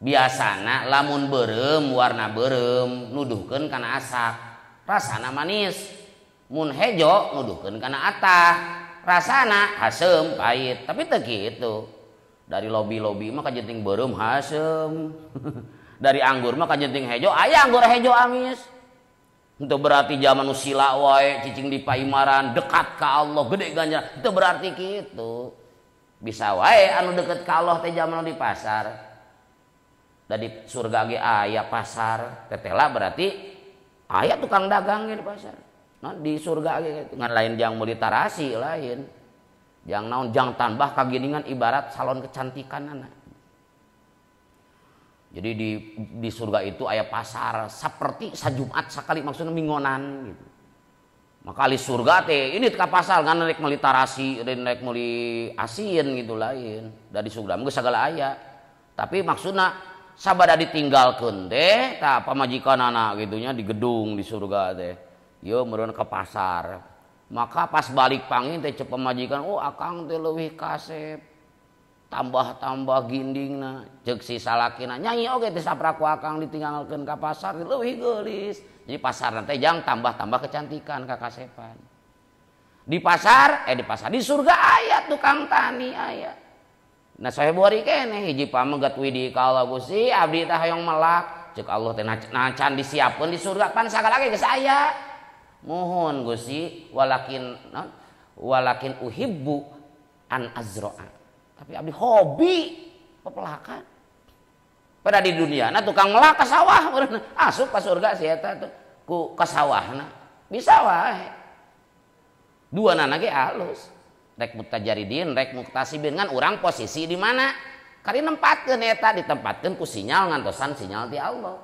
[SPEAKER 1] Biasana lamun beureum warna beureum nuduhkeun kana asak, rasana manis. Mun hejo nuduhkeun kana atah, rasana haseum pahit. Tapi teu kitu. Dari lobi-lobi mah kajenting beureum haseum. Dari anggur mah kajenting hejo, aya anggur hejo amis. Henteu berarti zaman nu sila wae cicing di paimaran dekat ka Allah gede ganjaran. Henteu berarti kitu. Bisa wae anu deket ka Allah teh zaman di pasar. Da di surga ge aya pasar. Tetela berarti aya tukang dagang ge di pasar. Nah, di surga ge ngan lain jang meuli tarasi lain. Jang naon jang tambah kaginingan ibarat salon kecantikan anak. Jadi di surga itu aya pasar seperti sajumat sakali maksudnya minggonan gitu. Maka di surga teh ini ka pasar ngan rek meuli tarasi, rek meuli asin gitu lain. Da di surga mah geus sagala aya. Tapi maksudna sabada ditinggalkeun teh tah pamajikanana gitu nya di gedung di surga teh. Yeuh meureun ke pasar. Maka pas balik pangin teh cek pamajikan, "Oh akang teh leuwih kasep." Tambah-tambah gindingna ceuk si salakina nyanyi oge teh sapraku akang ditinggalkeun ka pasar leuwih geulis. Jadi pasarna teh jang tambah-tambah kecantikan kakasepan. Di pasar di pasar di surga aya tukang tani aya. Nah saya buari keneh hiji pamegat widi ka Allah Gusti abdi teh hoyong melak ceuk Allah teh nacan disiapkeun di surga pan sagala ge geus aya. Mohon Gusti walakin walakin uhibbu an azra'a. Tapi abdi hobi pepelakan. Pada di dunia na tukang melak ka sawah asup ka surga si eta tuh ku ka sawahna. Bisa wae. Dua nana ge alus. Rek mutajaridin, rek muktasibin ngan urang posisi di mana? Kari nempatkeun eta ditempatkeun ku sinyal ngantosan sinyal ti Allah.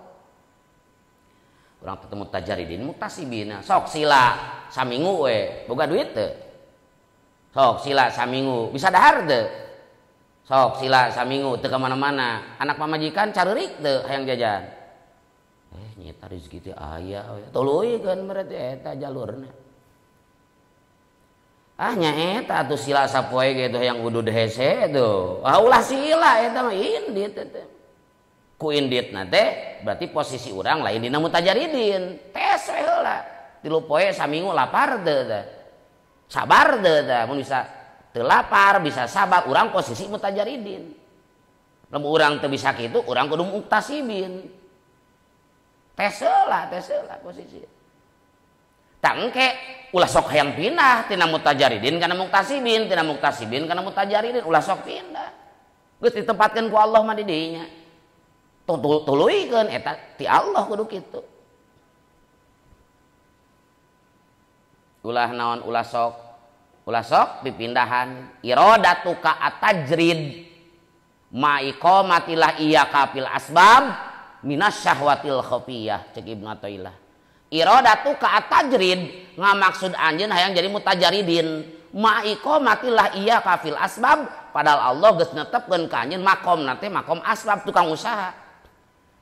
[SPEAKER 1] Urang teh mutajaridin, muktasibin. Sok sila saminggu we, boga duit teu? Sok sila saminggu, bisa dahar teu? Sok sila saminggu teu ka mana-mana. Anak pamajikan careurik teu hayang jajan. Nyeta rezeki teh aya we. Tuluy keun berarti eta jalurna. Ah nya eta atuh sila sapoe ge teh hayang udud hese tuh. Ah ulah sila eta mah indit teh. Ku inditna teh berarti posisi urang lain dina mutajaridin. Tes we heula. 3 poe saminggu lapar teu teh. Sabar teu teh mun bisa teu lapar bisa sabar urang posisi mutajaridin. Lamun urang teu bisa kitu urang kudu muktasibin. Tes heula posisi. Tah engke ulah sok hayang pindah tina mutajaridin kana muktasibin, tina muktasibin kana mutajaridin ulah sok pindah. Geus ditempatkeun ku Allah mah di dinya. Tuluykeun eta ti Allah kudu kitu. Ulah naon ulah sok pipindahan iradatuka atajrid ma iqamatillah iyyaka fil asbab minas syahwatil khafiyah cek Ibnu Athaillah. Iradatuka atajrid ngamaksud anjeun hayang jadi mutajaridin ma iqamatillah iyyaka fil asbab padahal Allah geus netepkeun ka anjeun makomna teh makom asbab tukang usaha.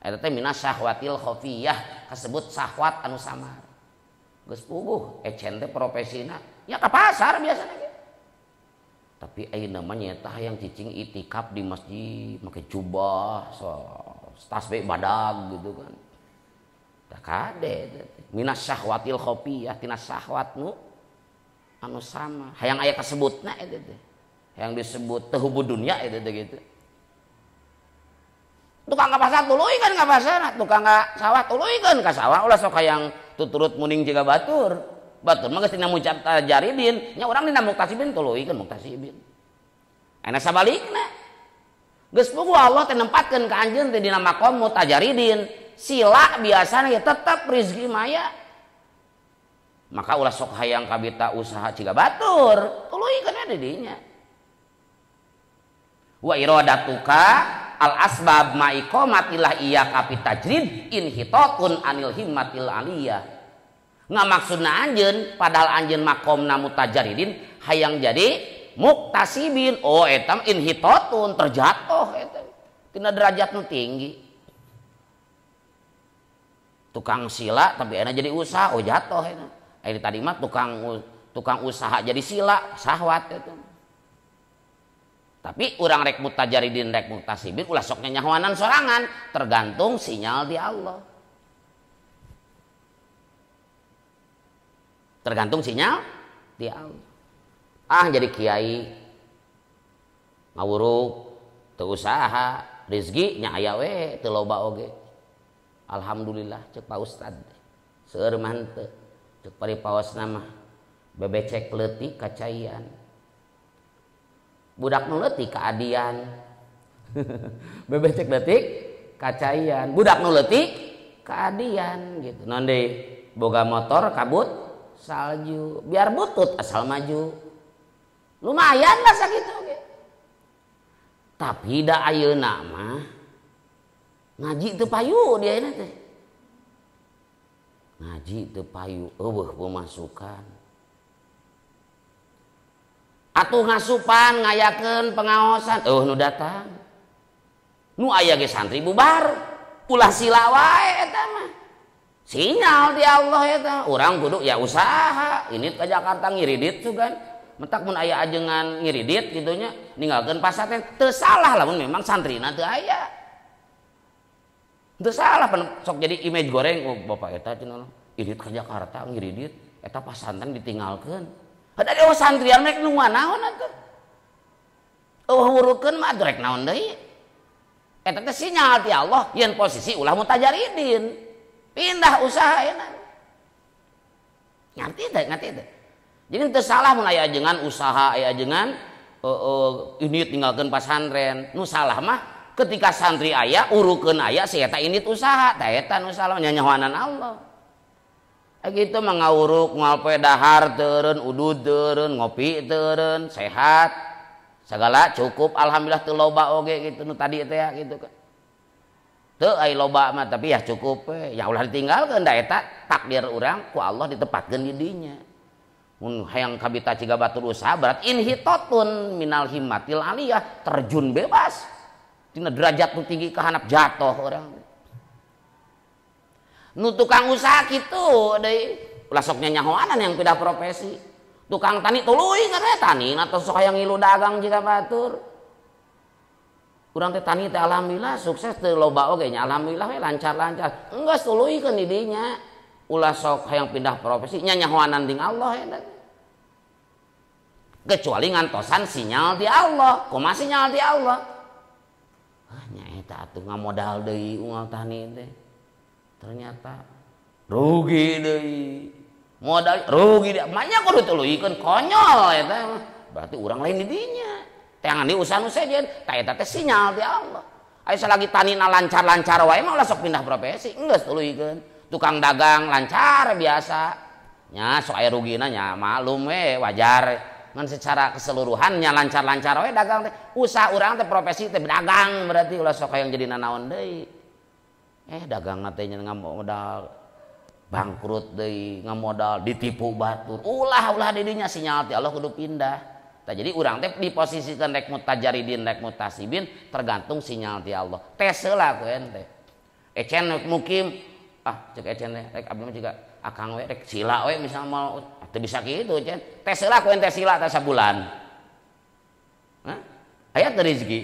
[SPEAKER 1] Eta teh minas syahwatil khafiyah kasebut syahwat anu samar. Geus puguh ecen teh profesina ya ka pasar biasana ge. Tapi ayeuna mah nyaeta hayang cicing itikaf di masjid make jubah so tasbih badag gitu kan. Tah kade minas syahwatil khafiyah tina syahwat nu anu sama hayang aya kasebutna eta teh. Hayang disebut teu hubud dunya eta teh gitu. Tukang ka pasar tuluykeun ka pasar, tukang ka sawah tuluykeun ka sawah, ulah sok hayang tuturut muning jiga batur. Batur mah geus dina mutajaridin, nya urang dina muktasibin tuluykeun muktasibin. Ayeuna sabalikna. Geus puguh Allah teh nempatkeun ka anjeun teh dina maqam mutajaridin. Sila biasana ya tetep rezeki maya. Maka ulah sok hayang kabita usaha ciga batur, tuluykeun we di dinya. Wa iradatuka al asbab ma iqamatillah iyyaka fi tajrid inhitatun anil himmatil aliyah. Nggak maksudna anjeun padahal anjeun makomna mutajaridin hayang jadi muktasibin. Oh eta inhitatun terjatuh eta tina derajat nu tinggi. Tukang sila tapi enak jadi usaha, oh jatuh eta. Ari tadi mah tukang usaha jadi sila, sahwat eta. Tapi urang rek mutajaridin rek muktasibin ulah sok nyahoanan sorangan, tergantung sinyal di Allah. Tergantung sinyal di Allah. Ah jadi kiai ngawuruk teu usaha, rezeki nya aya we teu loba oge. Alhamdulillah cek Pak Ustad. Seueur mah henteu. Cek paripaosna mah bebecek leutik kacaian. Budak nu leutik kaadian. Bebecek leutik kacaian, budak nu leutik kaadian gitu. Naon deui? Boga motor kabut salju, biar butut asal maju. Lumayan lah sakitu oge. Tapi da ayeuna mah ngaji teu payu dia ayeuna teh. Ngaji teu payu, eueuh pemasukan. Atuh ngasupan ngayakeun pengaosan, eueuh nu datang. Nu aya ge santri bubar, ulah sila wae eta mah. Sinyal di Allah eta, urang kudu ya usaha, ini ke Jakarta ngiridit sugan. Mentak mun aya ajengan ngiridit kitu nya, ninggalkeun pasantren teu salah lamun memang santrina teu aya. Teu salah sok jadi image goreng, oh bapak eta cenah irit ke Jakarta ngiridit, eta pasantren ditinggalkeun. Ada dewa santrian rek nu naon atuh. Eueuh wurukeun mah atuh rek naon deui. Eta teh sinyal ti Allah yen posisi ulah mutajaridin. Pindah usaha enak. Ngerti teh, ngerti teh. Jadi teu salah mun aya ajengan usaha, aya ajengan ini tinggalkeun pasantren. Nu salah mah ketika santri aya urukeun aya si eta indit usaha, tah eta nu salah nyanyahoanan Allah. Gitu mah ngawuruk ngalpe dahar teureun, udud teureun, ngopi teureun, sehat. Segala cukup alhamdulillah teu loba oge gitu nu tadi teh ya gitu kan. Teu ai loba mah tapi ya cukup we. Ya ulah ditinggalkeun da eta takdir urang ku Allah ditempatkeun di dinya. Mun hayang kabita ciga batur usaha berat inhitatun minal himmatil aliyah, terjun bebas. Tina derajat nu tinggi ka handap jatuh urang. Nu tukang usaha kitu deui ulah sok nyanyahoanan yang pindah profesi. Tukang tani tuluy karena tani atau sok hayang ngilu dagang jiga batur. Urang teh tani teh alhamdulillah sukses teu loba oge nya alhamdulillah we lancar-lancar. Enggeus tuluykeun di dinya. Ulah sok hayang pindah profesi nyanyahoanan ding Allah eta. Kecuali ngantosan sinyal di Allah. Kumaha sinyal di Allah? Ah nya eta atuh ngamodal deui unggal tani teh. Ternyata rugi deui. Modal rugi deui. Manya kudu tuluykeun konyol eta mah. Berarti urang lain di dinya. Teangan di usaha nu sejen, tah eta teh sinyal ti Allah. Aya salagi tanina lancar-lancar wae mah ulah sok pindah profesi, enggeus tuluykeun. Tukang dagang lancar biasa. Nya sok aya rugina nya maklum we wajar. Ngan secara keseluruhan nya lancar-lancar we dagang teh. Usaha urang teh profesi teh dagang berarti ulah sok hayang jadi nanaon deui. Dagang teh nya ngamodal bangkrut deui, ngamodal ditipu batur. Ulah-ulah di dinya sinyal ti Allah kudu pindah. Tah jadi urang teh diposisikan rek mutajaridin rek mutasibin tergantung sinyal ti Allah. Tes heula ku ente. Ecen rek mukim, ah cek ecen teh rek abdi mah juga akang we rek sila we misalnya mau teu bisa kitu cen. Tes heula ku ente sila teh sabulan. Hah? Aya teu rezeki.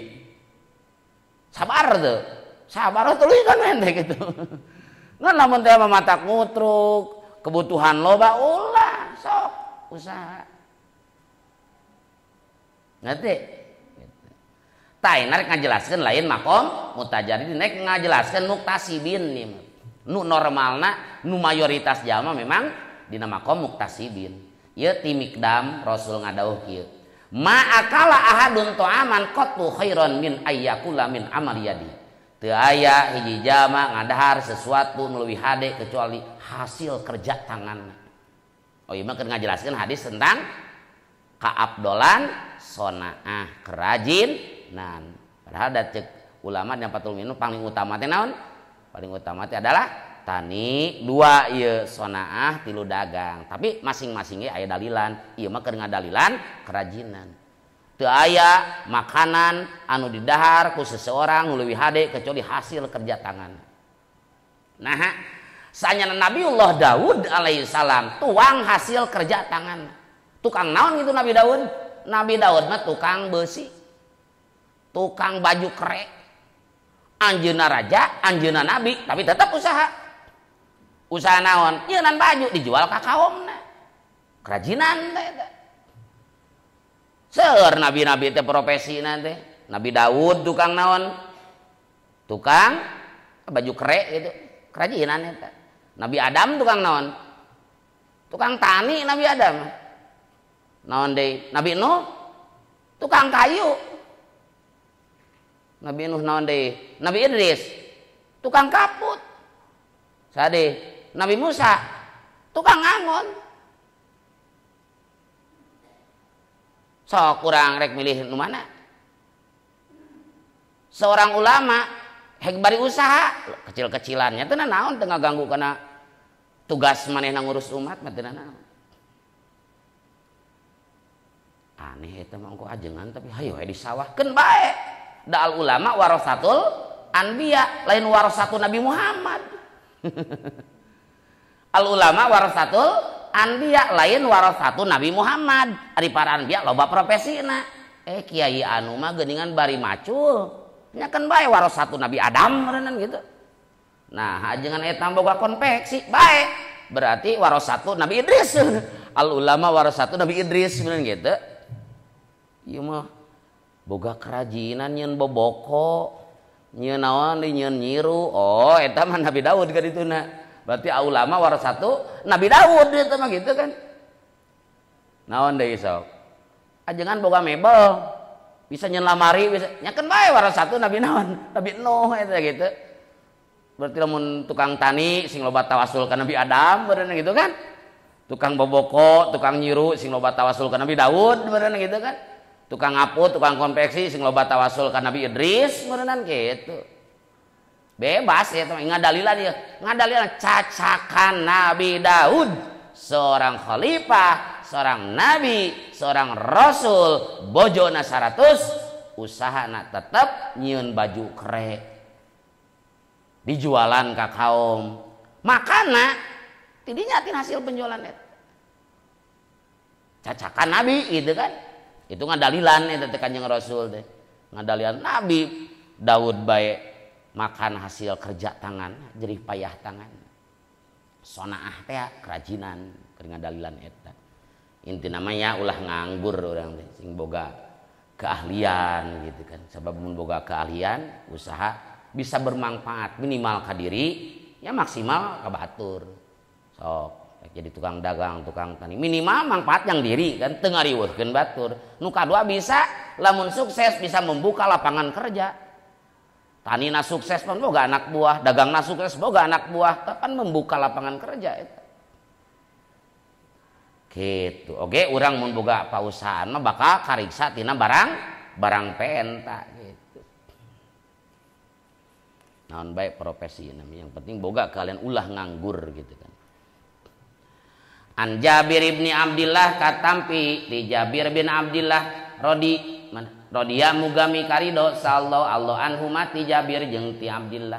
[SPEAKER 1] Sabar teu. Sabar tuluy kan ente gitu. Ngan lamun teh mah matak ngutruk, kebutuhan loba ulah sok usaha. Ngerti? Tah rek ngajelaskeun lain makom mutajaridin, rek ngajelaskeun muktasibin nih. Nu normalna nu mayoritas jalma memang dina makom muktasibin. Ieu ti Mikdam Rasul ngadawuh kieu. Ma akala ahadun ta'aman qattu khairan min ayyakula min amal yadi. Teu aya hiji jalma ngadahar sesuatu nu leuwih hade kecuali hasil kerja tanganna. Oh ieu mah keur ngajelaskeun hadis tentang kaabdolan sonaah kerajinan. Padahal da cek ulama dina Fathul Muin paling utama teh naon? Paling utama teh adalah tani, dua ieu sonaah, tilu dagang. Tapi masing-masing ge aya dalilan. Ieu mah keur ngadalilan kerajinan. Teu aya makanan anu didahar ku seseorang nu leuwih hade kecuali hasil kerja tangan. Nah, saanyana Nabiullah Daud alaihi salam tuang hasil kerja tangan. Tukang naon gitu Nabi Daud? Nabi Daud mah tukang besi, tukang baju kerek. Anjeunna raja, anjeunna nabi, tapi tetap usaha. Usaha naon? Nyeunan baju dijual ka kaomna. Kerajinan teh eta. Seueur nabi-nabi teh profesina teh. Nabi Daud tukang naon? Tukang baju kerek gitu. Kerajinan eta. Nabi Adam tukang naon? Tukang tani Nabi Adam. Naon deui? Nabi Nuh tukang kayu. Nabi Nuh naon deui? Nabi Idris tukang kaput. Sade Nabi Musa tukang angon. Sok kurang rek milih nu mana? Seorang ulama hek bari usaha kecil-kecilannya teu naon teu ngaganggu kana tugas manehna ngurus umat mah teu naon. Aneh eta mah ongko ajengan tapi hayo we di sawah keun bae. Da al ulama warasatul anbiya, lain warasatu Nabi Muhammad. Al ulama warasatul anbiya, lain warasatu Nabi Muhammad. Ari para anbiya loba profesina. Kiai anu mah geuningan bari macul. Nya keun bae warasatu Nabi Adam meureunnan gitu. Nah, ajengan eta boga konveksi bae. Berarti warasatu Nabi Idris. Al ulama warasatu Nabi Idris meureun gitu. Ieu mah boga kerajinan nyeun boboko, nyeun naon deui nyeun nyiru. Oh, eta mah Nabi Daud ka dituna. Berarti ulama warasatu Nabi Daud eta mah gitu kan. Naon deui sok? Ajengan boga mebel, bisa nyeun lamari, bisa nya keun bae warasatu Nabi naon? Nabi Nuh eta gitu. Berarti lamun tukang tani sing loba tawasul ka Nabi Adam beureunan gitu kan. Tukang boboko, tukang nyiru sing loba tawasul ka Nabi Daud beureunan gitu kan. Tukang ngaput, tukang konveksi sing loba tawasul ka Nabi Idris meureunnan gitu. Bebas ya teman, ngadalilan ya. Ngadalilan cacakan Nabi Daud, seorang khalifah, seorang nabi, seorang rasul, bojona 100, usahana tetep nyieun baju kerek. Dijualan ka kaum. Makana tidinya tin hasil penjualan eta. Cacakan nabi gitu kan. Itu ngadalilan eta teh Kanjeng Rasul teh. Ngadalilan Nabi Daud bae makan hasil kerja tangan, jerih payah tangan. Sonaah teh kerajinan keur ngadalilan eta. Inti namanya ulah nganggur urang teh sing boga keahlian gitu kan. Sebab mun boga keahlian, usaha bisa bermanfaat minimal ka diri, ya maksimal ka batur. Sok jadi tukang dagang, tukang tani, minimal manfaat yang diri kan teu ngariweuhkeun batur. Nu kadua bisa lamun sukses bisa membuka lapangan kerja. Tanina sukses pan boga anak buah, dagangna sukses boga anak buah, kan membuka lapangan kerja eta. Gitu. Oke, urang mun boga pausahaan mah bakal kariksa tina barang penta gitu. Naon bae profesi namanya, yang penting boga kalian ulah nganggur gitu kan. An Jabir ibni Abdillah katampi di Jabir bin Abdillah rodi rodiya mugami karido sallallahu alaihi anhu mati Jabir jeung ti Abdillah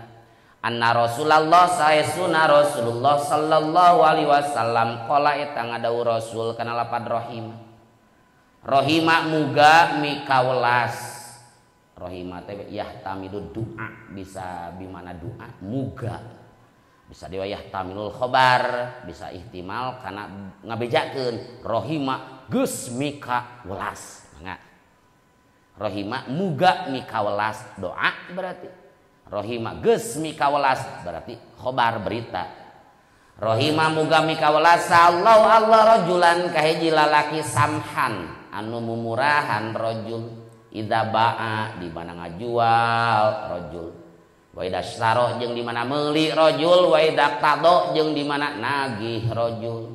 [SPEAKER 1] anna Rasulullah saesuna Rasulullah sallallahu alaihi wasallam qala eta ngadawuh Rasul kana lapad rahim rahima muga mikaulas rahima teh yahtamidu doa bisa bimana doa muga bisa diwayah tamilul khobar bisa ihtimal karena ngabejakeun rohima geus mika welas mangga Rohima muga mikawelas doa berarti. Rohima geus mikawelas berarti khobar berita. Rohima muga mikawelas Allah Allah rajulan kahiji lalaki samhan anu mumurahan rajul idza ba'a di mana ngajual rajul wa idza syara jeung di mana meuli rajul wa idza qada jeung di mana nagih rajul.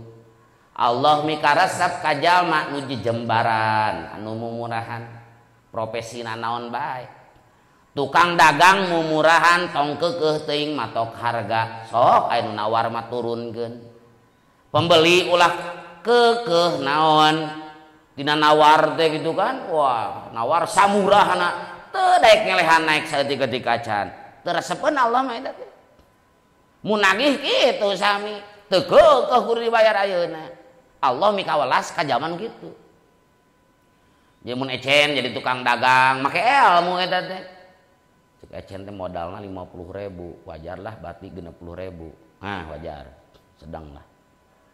[SPEAKER 1] Allah mikaresep ka jalma nu jejembaran anu mumurahan profesina naon bae. Tukang dagang mumurahan tong keukeuh teuing matok harga sok aya nu nawar mah turunkeun. Pembeli ulah keukeuh naon dina nawar teh gitu kan, wah nawar samurahna teu daek ngelehan naik saeutik-eutik acan. Teu resepeun Allah mah eta teh. Mun nagih kitu sami teu keukeuh kudu dibayar ayeuna. Allah mikawelas ka jaman kitu. Jeung mun ecen jadi tukang dagang make ilmu eta teh. Ecen teh modalna 50.000, wajarlah berarti 60.000. Nah, wajar. Sedang lah.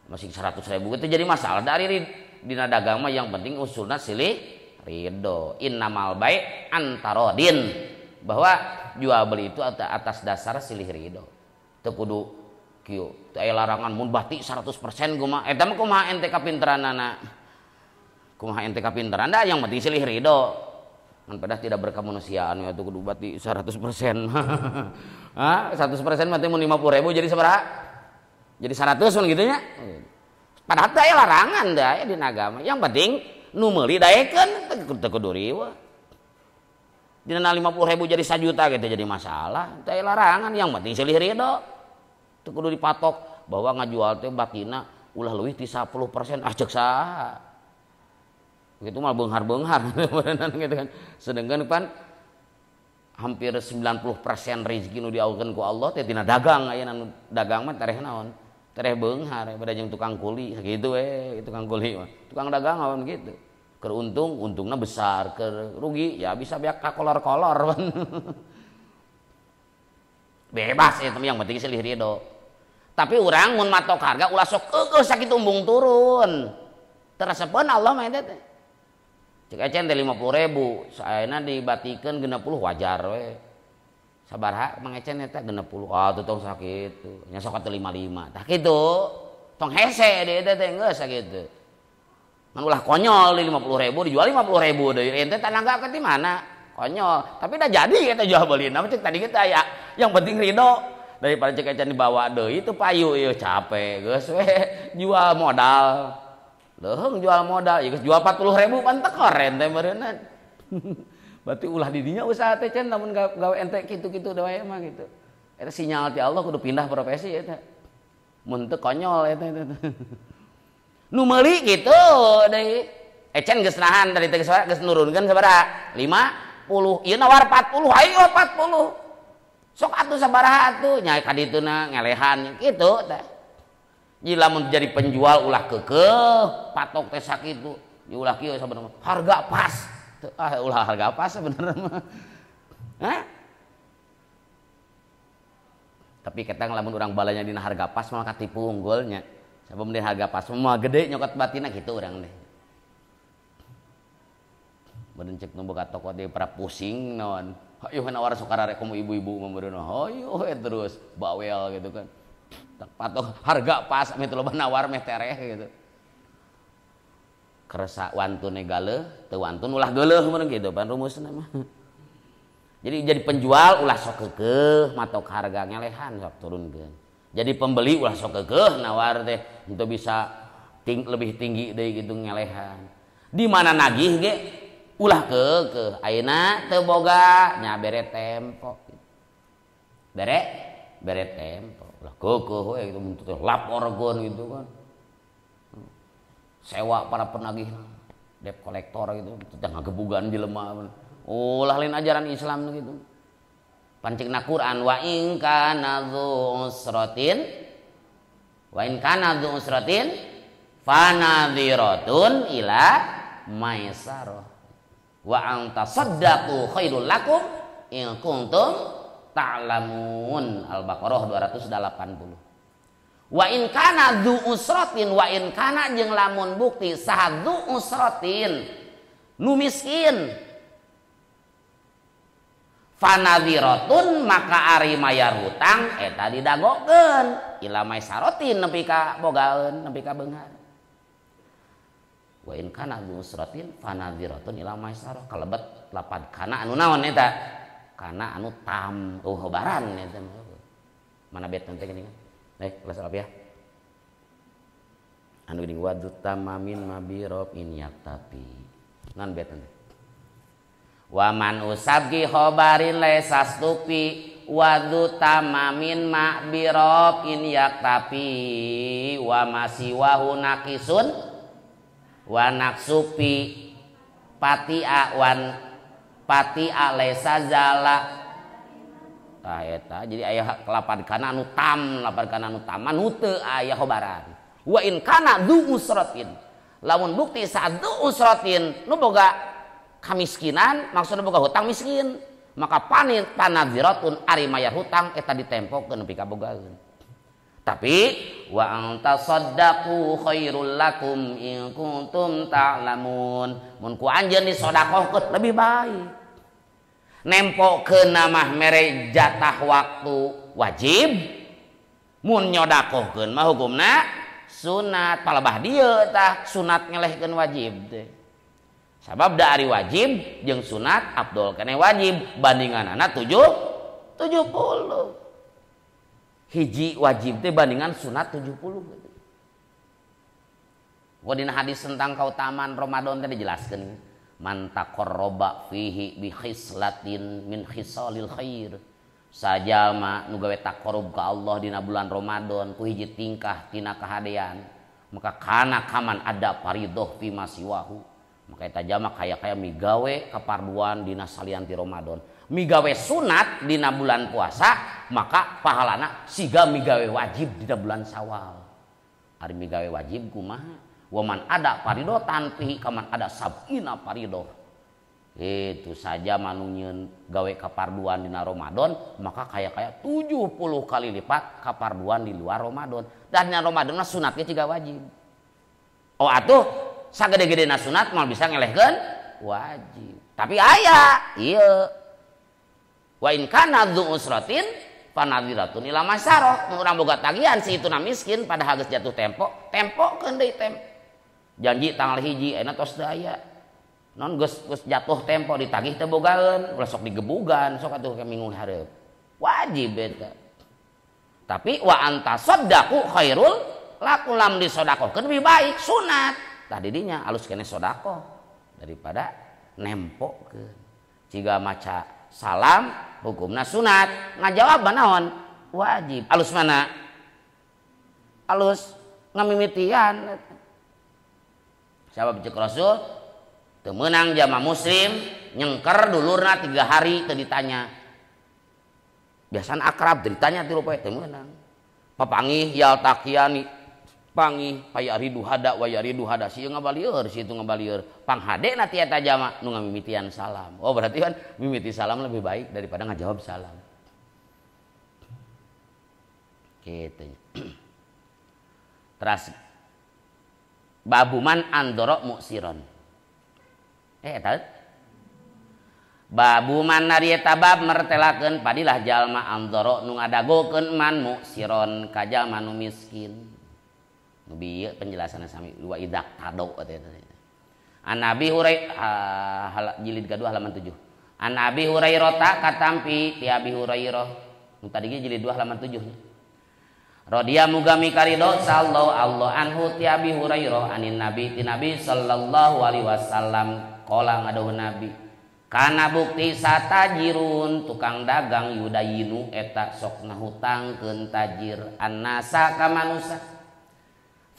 [SPEAKER 1] Masih 100.000 itu jadi masalah dari dina dagang mah yang penting usulna silih ridho. Innamal bai' antarodin. Bahwa jual beli itu atas dasar silih ridho. Teu kudu kieu, teu aya larangan mun bati 100% kumaha. Eta mah kumaha ente kapinteranana. Kumaha ente kapinteran da yang penting silih ridho. Kan pedah tidak berkemanusiaan ya tuh kudu bati 100%. Hah, 100% mati mun 50.000 jadi sabaraha? Jadi 100 mun kitu nya. Padahal teh aya larangan da aya dina agama. Yang penting nu meuli daekeun teu kudu riweuh. Dina 50.000 jadi 1 juta gitu jadi masalah. Teu aya larangan, yang penting silih ridho. Teu kudu dipatok bahwa ngajual teh batina ulah leuwih ti 10%. Ah ceuk saha? Gitu mah beunghar-beunghar gitu kan. Sedangkan pan hampir 90% rezeki nu diaulkeun ku Allah teh tina dagang aya nu dagang mah tereh naon? Tereh beunghar beda jeung tukang kuli sakitu we, tukang kuli mah. Tukang dagang awan gitu. Keur untung, untungna besar, keur rugi ya bisa beak kakolor-kolor. Bebas eta yang penting silih ridho. Tapi urang mun matok harga ulah sok keukeuh sakitu embung turun. Teresepeun Allah mah eta teh. Cek ecen teh 50.000, saena dibatikeun 60 wajar we. Sabaraha Mang Ecen eta 60. Ah teu tong sakitu. Nya sok atuh 55. Tah kitu. Tong hese deui eta teh geus sakitu. Ngan ulah konyol di 50.000 dijual 50.000 deui. Ente tanaga ke di mana? Konyol. Tapi dah jadi eta jual beulina cek tadi kita ya. Yang penting ridho. Daripada cek ecen dibawa deui teu payu ieu capek geus we jual modal. Leuheung jual modal, ya geus jual 40.000 pan tekor ente meureunna. Berarti ulah di dinya usaha teh cen lamun gawe ente kitu-kitu deui mah gitu. Eta sinyal ti Allah kudu pindah profesi eta. Mun teu konyol eta eta. Nu meuli kitu deui. Ecen geus nahan tadi teh geus nurunkeun sabaraha? 50. Ieu nawar 40, ayo 40. Sok atuh sabaraha atuh nya ka dituna ngelehan kitu teh. Jadi lamun jadi penjual ulah keukeuh, patok teh sakitu, ulah kieu sabenerna harga pas. Ah ulah harga pas sebenarnya mah. Hah? Tapi ketang lamun urang balanya dina harga pas malah katipu unggulnya. Sabab dina harga pas mah gede nyokot batina kitu urang teh. Meureun cek nu boga toko teh para pusing naon. Hayu nawar sok arek komo ibu-ibu mah meureun hayu we terus bawel gitu kan. Patok harga pas meh loba nawar meh tereh gitu. Keresa wantune galeuh, teu wantun ulah geuleuh meureun kitu pan rumusna mah. Jadi penjual ulah sok keukeuh matok harga ngelehan sok turunkeun. Jadi pembeli ulah sok keukeuh nawar teh henteu bisa lebih tinggi deui gitu ngelehan. Di mana nagih ge ulah keukeuh ayeuna teu boga nya bere tempo. Bere tempo. Ulah keukeuh we gitu mun teh laporkeun gitu kan. Sewa para penagih debt kolektor gitu teh ngagebugan jelema. Ulah lain ajaran Islam gitu. Pancikna Quran wa in kana dzu usratin wa in kana dzu usratin fanadhiratun ila maisarah wa an tasaddaqu khairul lakum in kuntum ta'lamun. Al-Baqarah 280. Wa in kana dzu usratin wa in kana jeung lamun bukti saha dzu usratin nu miskin Fanadhiratun maka ari mayar hutang eta didagokeun ila maisarotin nepi ka bogaeun nepi ka beunghar. Wa in kana dzu usratin fanadhiratun ila maisarah kalebet lapad kana anu naon eta? Kana anu tam hobaran eta. Mana bet teh geuning? Kelas ya. Anu geuning wadu tamamin mabirop in yaktapi. Nan bet teh. Waman usabgi khobarin lesastupi wadu tamamin makbirob in yaktapi wa masiwahu nakisun wa naksupi pati awan pati alesa zala. Tah eta jadi aya lapad kana anu tam lapad kana anu taman huteu aya khobaran. Wa in kana du usratin lamun bukti saat du usratin nu boga kamiskinan maksudna boga hutang miskin maka panit panadziratun ari mayar hutang eta ditempokeun nepi ka bogaeun. Tapi wa antasaddaqu khairul lakum in kuntum ta'lamun mun ku anjeun disodakohkeun lebih baik. Nempokeun mah mere jatah waktu wajib mun nyodakohkeun mah hukumna sunat palebah dieu tah sunat ngelehkeun wajib teh. Sabab da ari wajib jeung sunat abdol keneh wajib bandinganana 70. Hiji wajib teh bandingan sunat 70. Gua dina hadis tentang kautamaan Ramadan teh dijelaskeun man taqarraba fihi bi khislatin min khisalil khair. Sajalma nu gawe taqarrub ka Allah dina bulan Ramadan ku hiji tingkah tina kahadean maka kana kaman ada faridoh fi masiwahu. Maka eta jalma kaya-kaya migawe kaparduan dina salian ti Ramadan. Migawe sunat dina bulan puasa, maka pahalana siga migawe wajib dina bulan Syawal. Ari migawe wajib kumaha? Waman ada farido tanpihi kaman ada sab'ina farido. Itu saja manunyeun gawe kaparduan dina Ramadan, maka kaya-kaya 70 kali lipat kaparduan di luar Ramadan. Dan dina Ramadan mah sunatnya ciga wajib. Oh atuh sagede-gedena sunat mal bisa ngelehkeun wajib. Tapi aya ieu wa in kana dzu usratin fanadhiratun ila masyarah. Mun urang boga tagihan si ituna miskin padahal geus jatuh tempo, tempokeun deui tempo. Janji tanggal 1 ayeuna tos teu aya. Non geus jatuh tempo ditagih teu bogaeun, ulah sok digebugan, sok atuh ke minggu hareup. Wajib eta. Tapi wa antasaddaqu khairul lakum lam disodakohkeun lebih baik sunat. Tah didinya alus kene sodakoh daripada nempokeun. Ciga maca salam hukumna sunat, ngajawab naon? Wajib. Alus mana? Alus ngamimitian. Sabab ceuk Rasul teu meunang jama muslim nyengker dulurna 3 hari teu ditanya. Biasana akrab teu ditanya tilu poe teu meunang. Papangih yaltaqiani pangih payaridu hada wa yaridu hada si ngabalieur si itu ngabalieur panghadena ti eta jama nu ngamimitian salam. Oh berarti kan mimiti salam lebih baik daripada ngajawab salam. Kitu. Teras babuman andoro muksiron. Eta babuman nari eta bab mertelakeun padilah jalma andoro nu ngadagokeun man muksiron ka jalma nu miskin. Bieu penjelasanna sami wa idak tado teh. An Abi Hurairah jilid kedua halaman 7. An Abi Hurairah katampi ti Abi Hurairah. Nu tadi ge jilid 2 halaman 7. Radhiya muga mikarido sallallahu Allah anhu ti Abi Hurairah anin Nabi ti Nabi sallallahu alaihi wasallam qala ngadawuh Nabi. Kana bukti satajirun tukang dagang yudayinu eta sok ngahutangkeun tajir annasa ka manusa.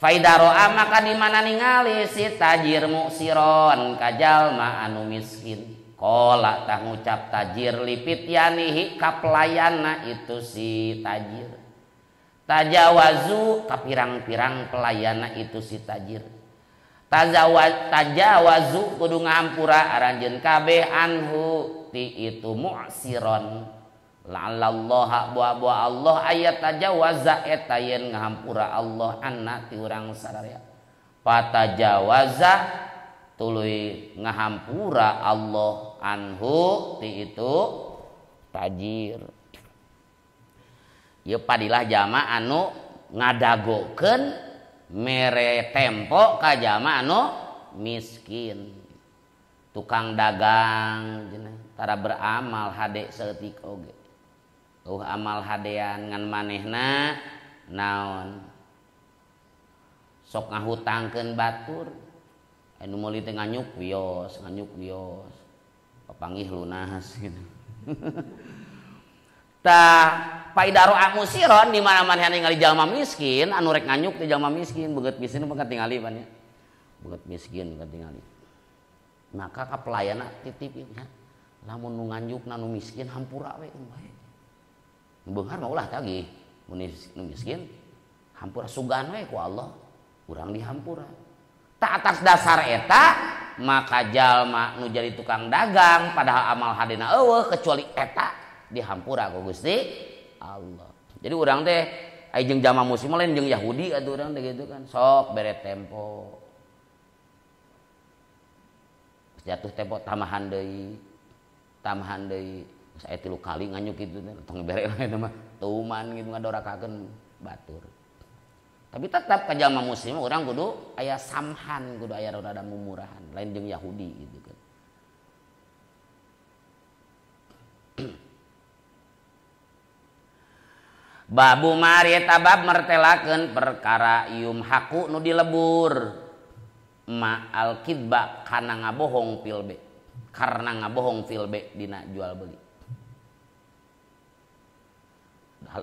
[SPEAKER 1] Faida ro'a maka di mana ningali si tajir muksiron kajalma anu miskin. Kola tah ngucap tajir lipit yanihi ka pelayana itu si tajir. Tajawazu ka pirang-pirang pelayana itu si tajir. Tajawazu kudu ngahampura aranjeun kabeh anhu ti itu muksiron. La'allallaha buah-buah Allah ayat tajawaza eta yen ngahampura Allah anna ti urang sararea. Patajawaza tuluy ngahampura Allah anhu ti itu Tajir. Ieu padilah jalma anu ngadagokeun mere tempo ka jalma anu miskin. Tukang dagang cenah tara beramal hade saeutik oge. Eueuh amal hadean ngan manehna naon? Sok ngahutangkeun batur. Anu meuli teh nganyuk wios, nganyuk wios. Papanggih lunas gitu. Tah paidaro amusiron di mana-mana ningali jalma miskin anu rek nganyuk teh jalma miskin beungeut miskin mah katingali pan nya. Beungeut miskin katingali. Maka ka pelayanna titip nya. Lamun nu nganyukna nu miskin hampura we bae. Nu beunghar mah ulah tagih. Mun nu miskin hampura sugan we ku Allah. Urang dihampura. Tak atas dasar eta maka jalma nu jadi tukang dagang padahal amal hadena eueuh kecuali eta dihampura ku Gusti Allah. Jadi urang teh ai jeung jalma muslim lain jeung Yahudi atuh urang teh gitu kan. Sok bere tempo. Jatuh tempo tambahan deui. Tambahan deui. Geus aya 3 kali nganyuk kitu teh tong bere lah eta mah. Tuman gitu ngadorakakeun batur. Tapi tetap ka jalma muslim urang kudu aya samhan, kudu aya rada mumurahan, lain jeung Yahudi gitu kan. Babu mari eta bab mertelakeun perkara yumhaku nu dilebur ma al kidba kana ngabohong fil be, karena ngabohong fil be dina jual beli.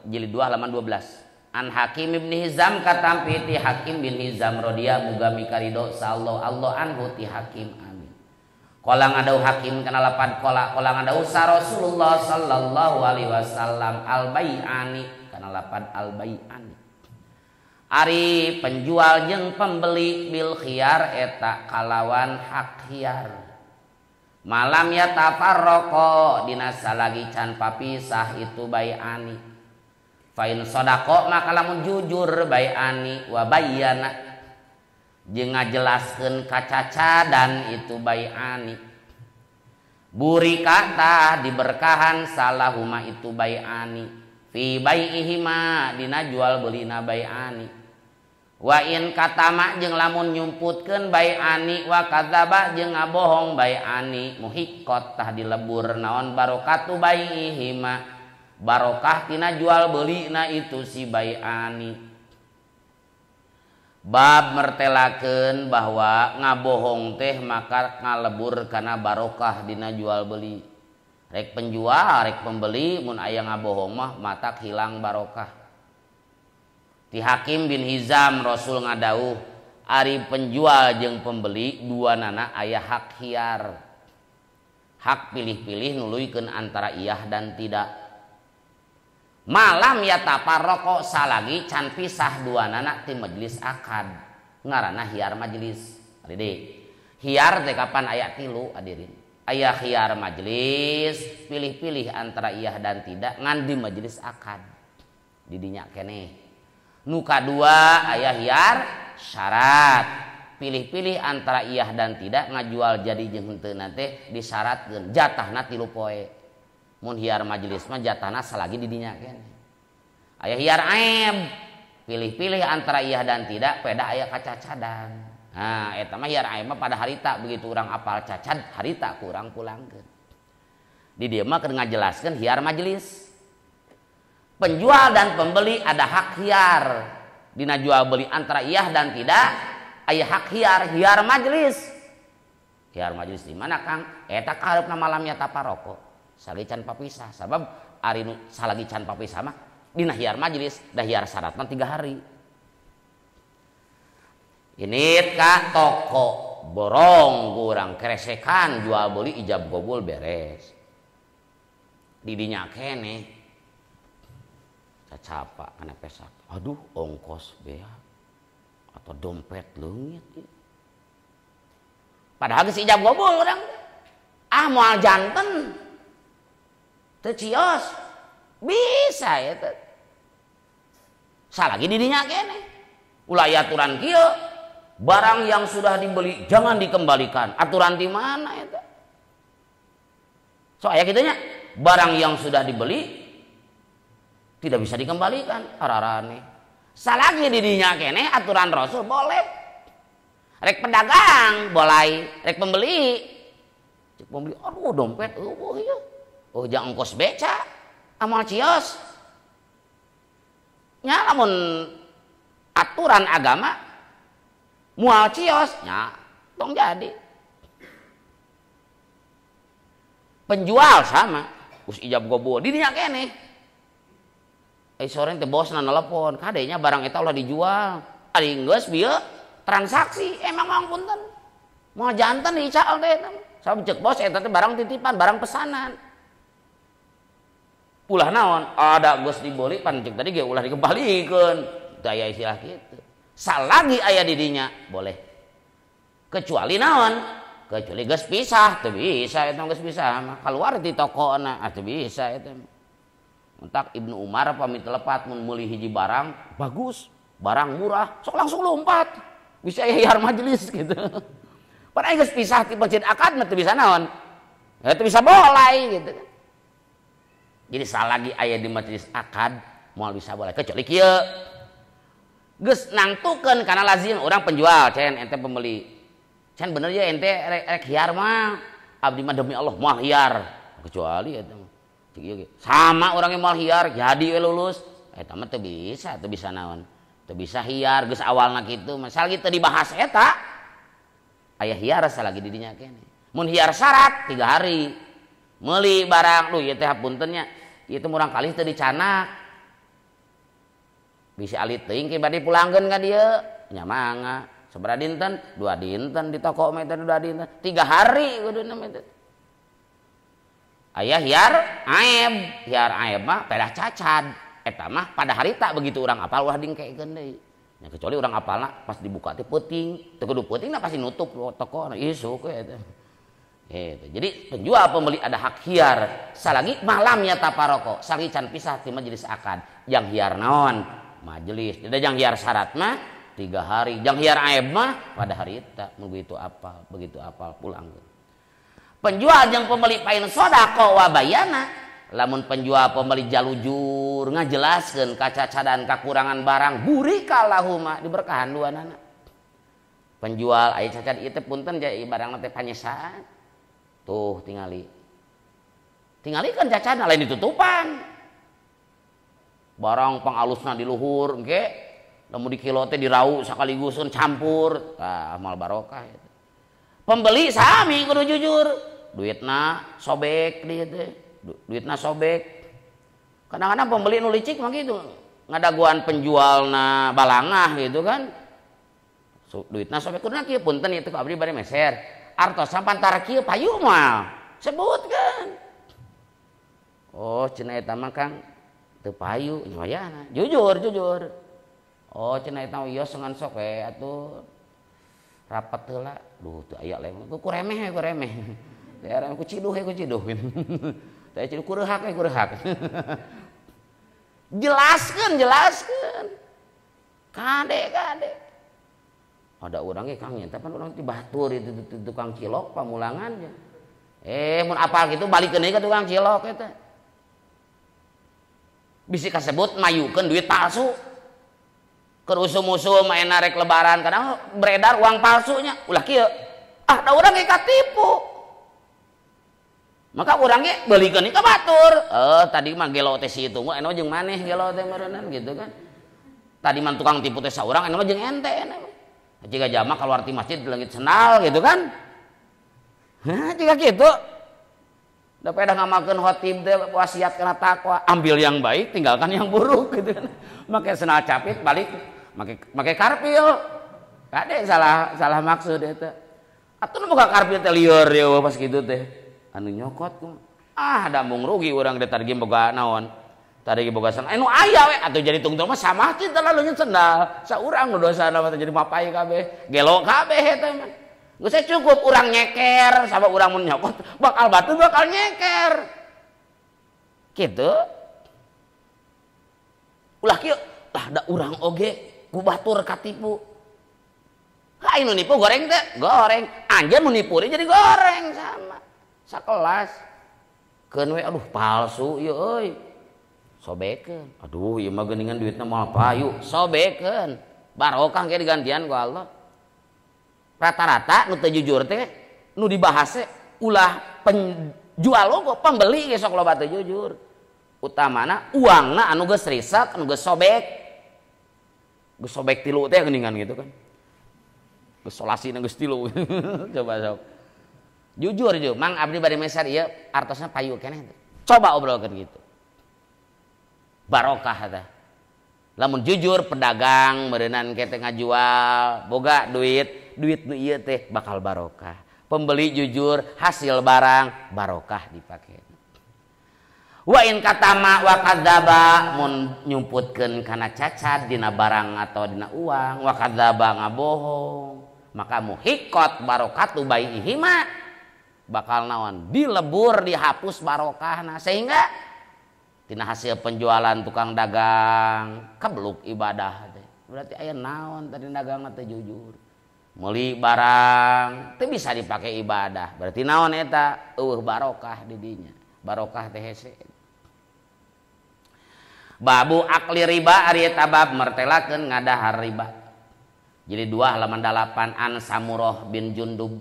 [SPEAKER 1] Jilid 2 halaman 12. An Hakim ibn Hizam katampi ti Hakim bin Hizam radhiyallahu muga mikarido sallallahu Allah anhu ti Hakim amin. Qala ngadau Hakim kana lapan qala qala ngadau sa Rasulullah sallallahu alaihi wasallam al bai'ani kana lapan al bai'ani. Ari penjual jeung pembeli bil khiyar eta kalawan hak khiyar. Malam ya tafarraqo dina salagi can papisah itu bai'ani. Fain sodako maka lamun jujur bai'ani wa bayyana jeung ngajelaskeun kacacadan itu bai'ani. Burika tah diberkahan salahuma itu bai'ani fi bai'ihima dina jual belina bai'ani. Wa in katama jeung lamun nyumputkeun bai'ani wa kadzaba jeung ngabohong bai'ani muhiqqat tah dilebur naon barokatu bai'ihima barokah tina jual belina itu si bai'ani. Bab mertelakeun bahwa ngabohong teh maka ngalebur kana barokah dina jual beli. Rek penjual rek pembeli mun aya ngabohong mah matak hilang barokah. Ti Hakim bin Hizam Rasul ngadauh ari penjual jeung pembeli dua nana aya hak hiar. Hak pilih-pilih nuluykeun antara iyah dan tidak. Malam ya taparroko salagi can pisah dua nana ti majelis akad ngaranna hiar majelis. Ade hiar teh kapan aya tilu hadirin. Aya hiar majelis pilih-pilih antara iyah dan tidak ngan di majelis akad didinya keneh. Nu kadua aya hiar syarat pilih-pilih antara iyah dan tidak ngajual jadi jeung henteu teh disyaratkeun jatahna 3 poe. Mun hiar majelis mah jatahna salagi didinya keneh. Aya hiar aib pilih-pilih antara iya dan tidak peda aya kacacadan. Nah eta mah hiar aib mah pada harita begitu urang apal cacad harita kurang pulangkeun. Di dieu mah keur ngajelaskeun hiar majelis. Penjual dan pembeli ada hak hiar. Dina jual beli antara iya dan tidak aya hak hiar, hiar majelis. Hiar majelis di mana Kang? Eta kaharepna malamnya taparoko. Salagi can papisah sabab ari nu salagi can papisah mah dina hiar majelis da hiar syaratna 3 hari. Ini ka toko borong kurang keresekan jual beli ijab gobul beres. Didinya keneh cacapa kana pesak. Aduh ongkos bea atau dompet leungit. Padahal geus ijab gobul urang. Ah moal janten. Teu cios bisa ya teh. Salagi didinya keneh. Ulah aya aturan kieu. Barang yang sudah dibeli jangan dikembalikan. Aturan di mana eta? So aya kitu nya. Barang yang sudah dibeli tidak bisa dikembalikan. Ararane. Salagi didinya keneh aturan Rasul boleh. Rek pedagang boleh, rek pembeli. Cek pembeli, aduh dompet eueuh ieu. Oh jang ongkos beca, amal cios. Nya lamun aturan agama mual cios nya tong jadi. Penjual sama, us ijab gobul didinya keneh. Sore teh bosna nelepon, kadenya barang eta ulah dijual. Ari geus bieu transaksi, emang mang punten. Moal janten diical teh eta. Sabab ceuk bos eta teh barang titipan, barang pesanan. Ulah naon, ada geus dibeli pan ceuk tadi ge ulah dikembalikeun. Teu aya istilah kitu. Salagi aya di dinya boleh. Kecuali naon? Kecuali geus pisah, teu bisa eta geus pisah mah. Kaluar ti tokona, ah teu bisa eta. Entak Ibnu Umar pamit lepat mun meuli hiji barang bagus, barang murah, sok langsung lompat. Bisa aya hiar majelis gitu. Pan aya geus pisah ti masjid akad mah teu bisa naon? Ya teu bisa bolai gitu kan. Jadi salagi aya di majelis akad moal bisa bolai kecuali kieu. Geus nangtukeun kana lazim orang penjual, cen ente pembeli. Cen bener ya ente rek hiar mah. Abdi mah demi Allah moal hiar. Kecuali eta mah. Sama orangnya moal hiar jadi we lulus eta mah teu bisa naon, teu bisa hiar geus awalna kitu masal kitu dibahas eta aya hiar salagi di dinya keneh. Mun hiar syarat 3 hari meuli barang duh ieu teh hapunten nya ieu teh murang kali teu dicanak bisi alit teuing ke bade pulangkeun ka dieu nya mangga sabaraha dinten 2 dinten di toko mah eta 2 dinten 3 hari kuduna mah eta. Aya hiar aib mah pedah cacad eta mah pada harita begitu urang apal ulah dingkekeun deui. Nya kecuali urang apalna pas dibuka teh peuting, teu kudu peuting na pasti nutup toko isuk we eta. Gitu. Jadi penjual pembeli ada hak hiar. Salagi malamnya taparoko, salagi can pisah ti majelis akad. Jang hiar naon? Majelis. Jadi jang hiar syarat mah 3 hari, jang hiar aib mah pada harita begitu apal pulang. Penjual jeung pembeli pain sodako wabayana, lamun penjual pembeli jalujur ngajelaskeun kacacadan kakurangan barang burika lahuma diberkahan duanana. Penjual aya cacat ieu teh punten barangna teh panyesaan. Tuh tingali. Tingali kan cacadna lain ditutupan. Barang pangalusna di luhur engke lamun di kilo teh dirau sakaligusun campur. Tah amal barokah eta. Pembeli sami kudu jujur, duitna sobek dia teh, duitna sobek. Kadang-kadang pembeli nu licik mah gitu, ngadaguan penjualna balangah gitu kan. Duitna sobek kuduna kieu punten ieu teh ku abdi bade meser. Artosna pantara kieu payu moal. Sebutkeun. Oh, cenah eta mah Kang teu payu nyoyana. Jujur, jujur. Oh, cenah eta ieu sengan sok we atuh. Rapat heula, duh teu aya lem, ku remeh ku remeh. Daerah ku ciduh ku ciduh. Teu ciduh ku reuhak ku reuhak. Jelaskeun, jelaskeun. Kade kade. Ada urang ge Kang nya, pan urang ti batur itu tukang cilok pamulangan nya. Mun apal kitu balikeun deui ka tukang cilok eta. Bisi kasebut mayukeun duit palsu. Keur usum-usum main rek lebaran kadang beredar uang palsunya ulah kieu. Ah da urang ge katipu. Maka urang ge beulikeun ka batur. Tadi mah gelo teh si itu mah anu jeung maneh gelo teh meureunnan gitu kan. Tadi mah tukang tipu teh saurang anu mah jeung ente anu. Jika jama keluar ti masjid leungit sendal gitu kan. Hah jika kitu. Da pedah ngamalkeun khotib teh wasiat kana takwa, ambil yang baik tinggalkan yang buruk gitu kan. Make sendal capit balik make karpil. Kade salah maksud eta. Atuh nu boga karpil teh lieur ye pas kitu teh. Anu nyokot kumaha. Ah da mung rugi urang teh tadi boga naon. Tadi boga sendal. Anu aya we atuh jadi tungtung mah sama kita lalu nyeun sendal. Saurang nu dosana mah jadi mapai kabeh. Gelo kabeh eta mah. Geus cukup urang nyeker sama urang mun nyokot bakal batu bakal nyeker. Kitu. Ulah kieu, lah da urang oge ku batur katipu. Lain nu nipu goreng teh, goreng. Anjeun nu nipu jadi goreng sama. Sakelas. Keun we aduh palsu ieu euy. Sobekeun. Aduh ieu mah geuningan duitna moal payu. Sobekeun. Barokah ge digantian ku Allah. Rata-rata nu teu jujur teh nu dibahas teh ulah penjual oge pembeli ge sok loba teu jujur. Utamana uangna anu geus risak, anu geus sobek. Geus sobek tilu teh geuningan gitu kan. Geus solasina geus tilu. Coba sok. Jujur jujur, Mang abdi bade meser ieu artosna payu keneh. Coba obrolkeun gitu. Barokah teh. Lamun jujur pedagang meureunnan ke teh ngajual, boga duit, duit nu ieu teh bakal barokah. Pembeli jujur, hasil barang barokah dipake. Wa in katama wa kadzaba mun nyumputkeun kana cacat dina barang atau dina uang, wa kadzaba ngabohong, maka muhiqat barokatu baiihima bakal naon dilebur dihapus barokahna sehingga tina hasil penjualan tukang dagang kebeluk ibadah teh. Berarti aya naon tadi dagang teh jujur. Meuli barang teu bisa dipake ibadah. Berarti naon eta eueuh barokah di dinya. Barokah teh hese. Babu akli riba ari eta bab mertelakeun ngadahar riba. Jadi 2 halaman 8 an Samurah bin Jundub.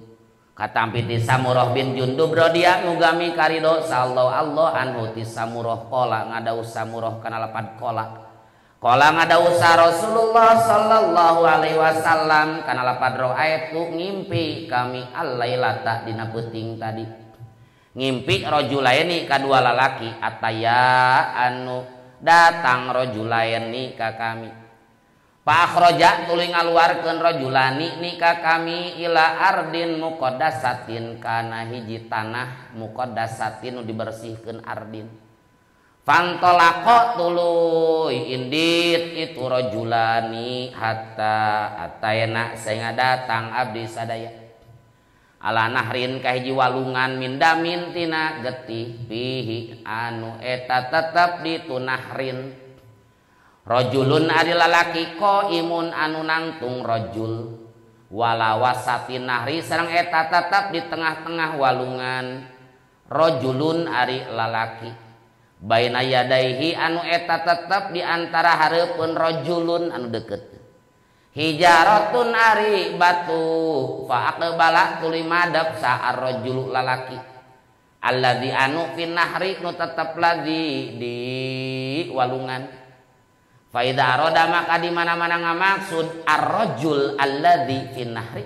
[SPEAKER 1] Katampi ti Samurah bin Jundub radhiyallahu mugami karido sallallahu Allah anhu ti Samurah qala ngadau Samurah kana lapad qala. Qala ngadau sa Rasulullah sallallahu alaihi wasallam kana lapad raaitu ngimpi kami al-lailata dina peuting tadi. Ngimpi rajulaini kadua lalaki ataya anu datang rajulaini ka kami. Fa akhraja tuluy ngaluarkeun rajulani ni ka kami ila ardin muqaddasatin kana hiji tanah muqaddasatin nu dibersihkeun ardin. Fantolaqo tuluy indit itu rajulani hatta atayna sehingga datang abdi sadaya. Ala nahrin ka hiji walungan min damin tina getih fihi anu eta tetep di tunahrin. Rajulun ari lalaki qaimun anu nangtung rajul wala wasatin nahri sareng eta tetep di tengah-tengah walungan rajulun ari lalaki baina yadaihi anu eta tetep di antara hareupeun rajulun anu deukeut hijaratun ari batu fa aqbala tuluy madep sa ar-rajulu lalaki alladzi anu fin nahri nu tetep ladzi di walungan. Faida aroda maka di mana-mana ngamaksud ar-rajul alladzi fin nahri.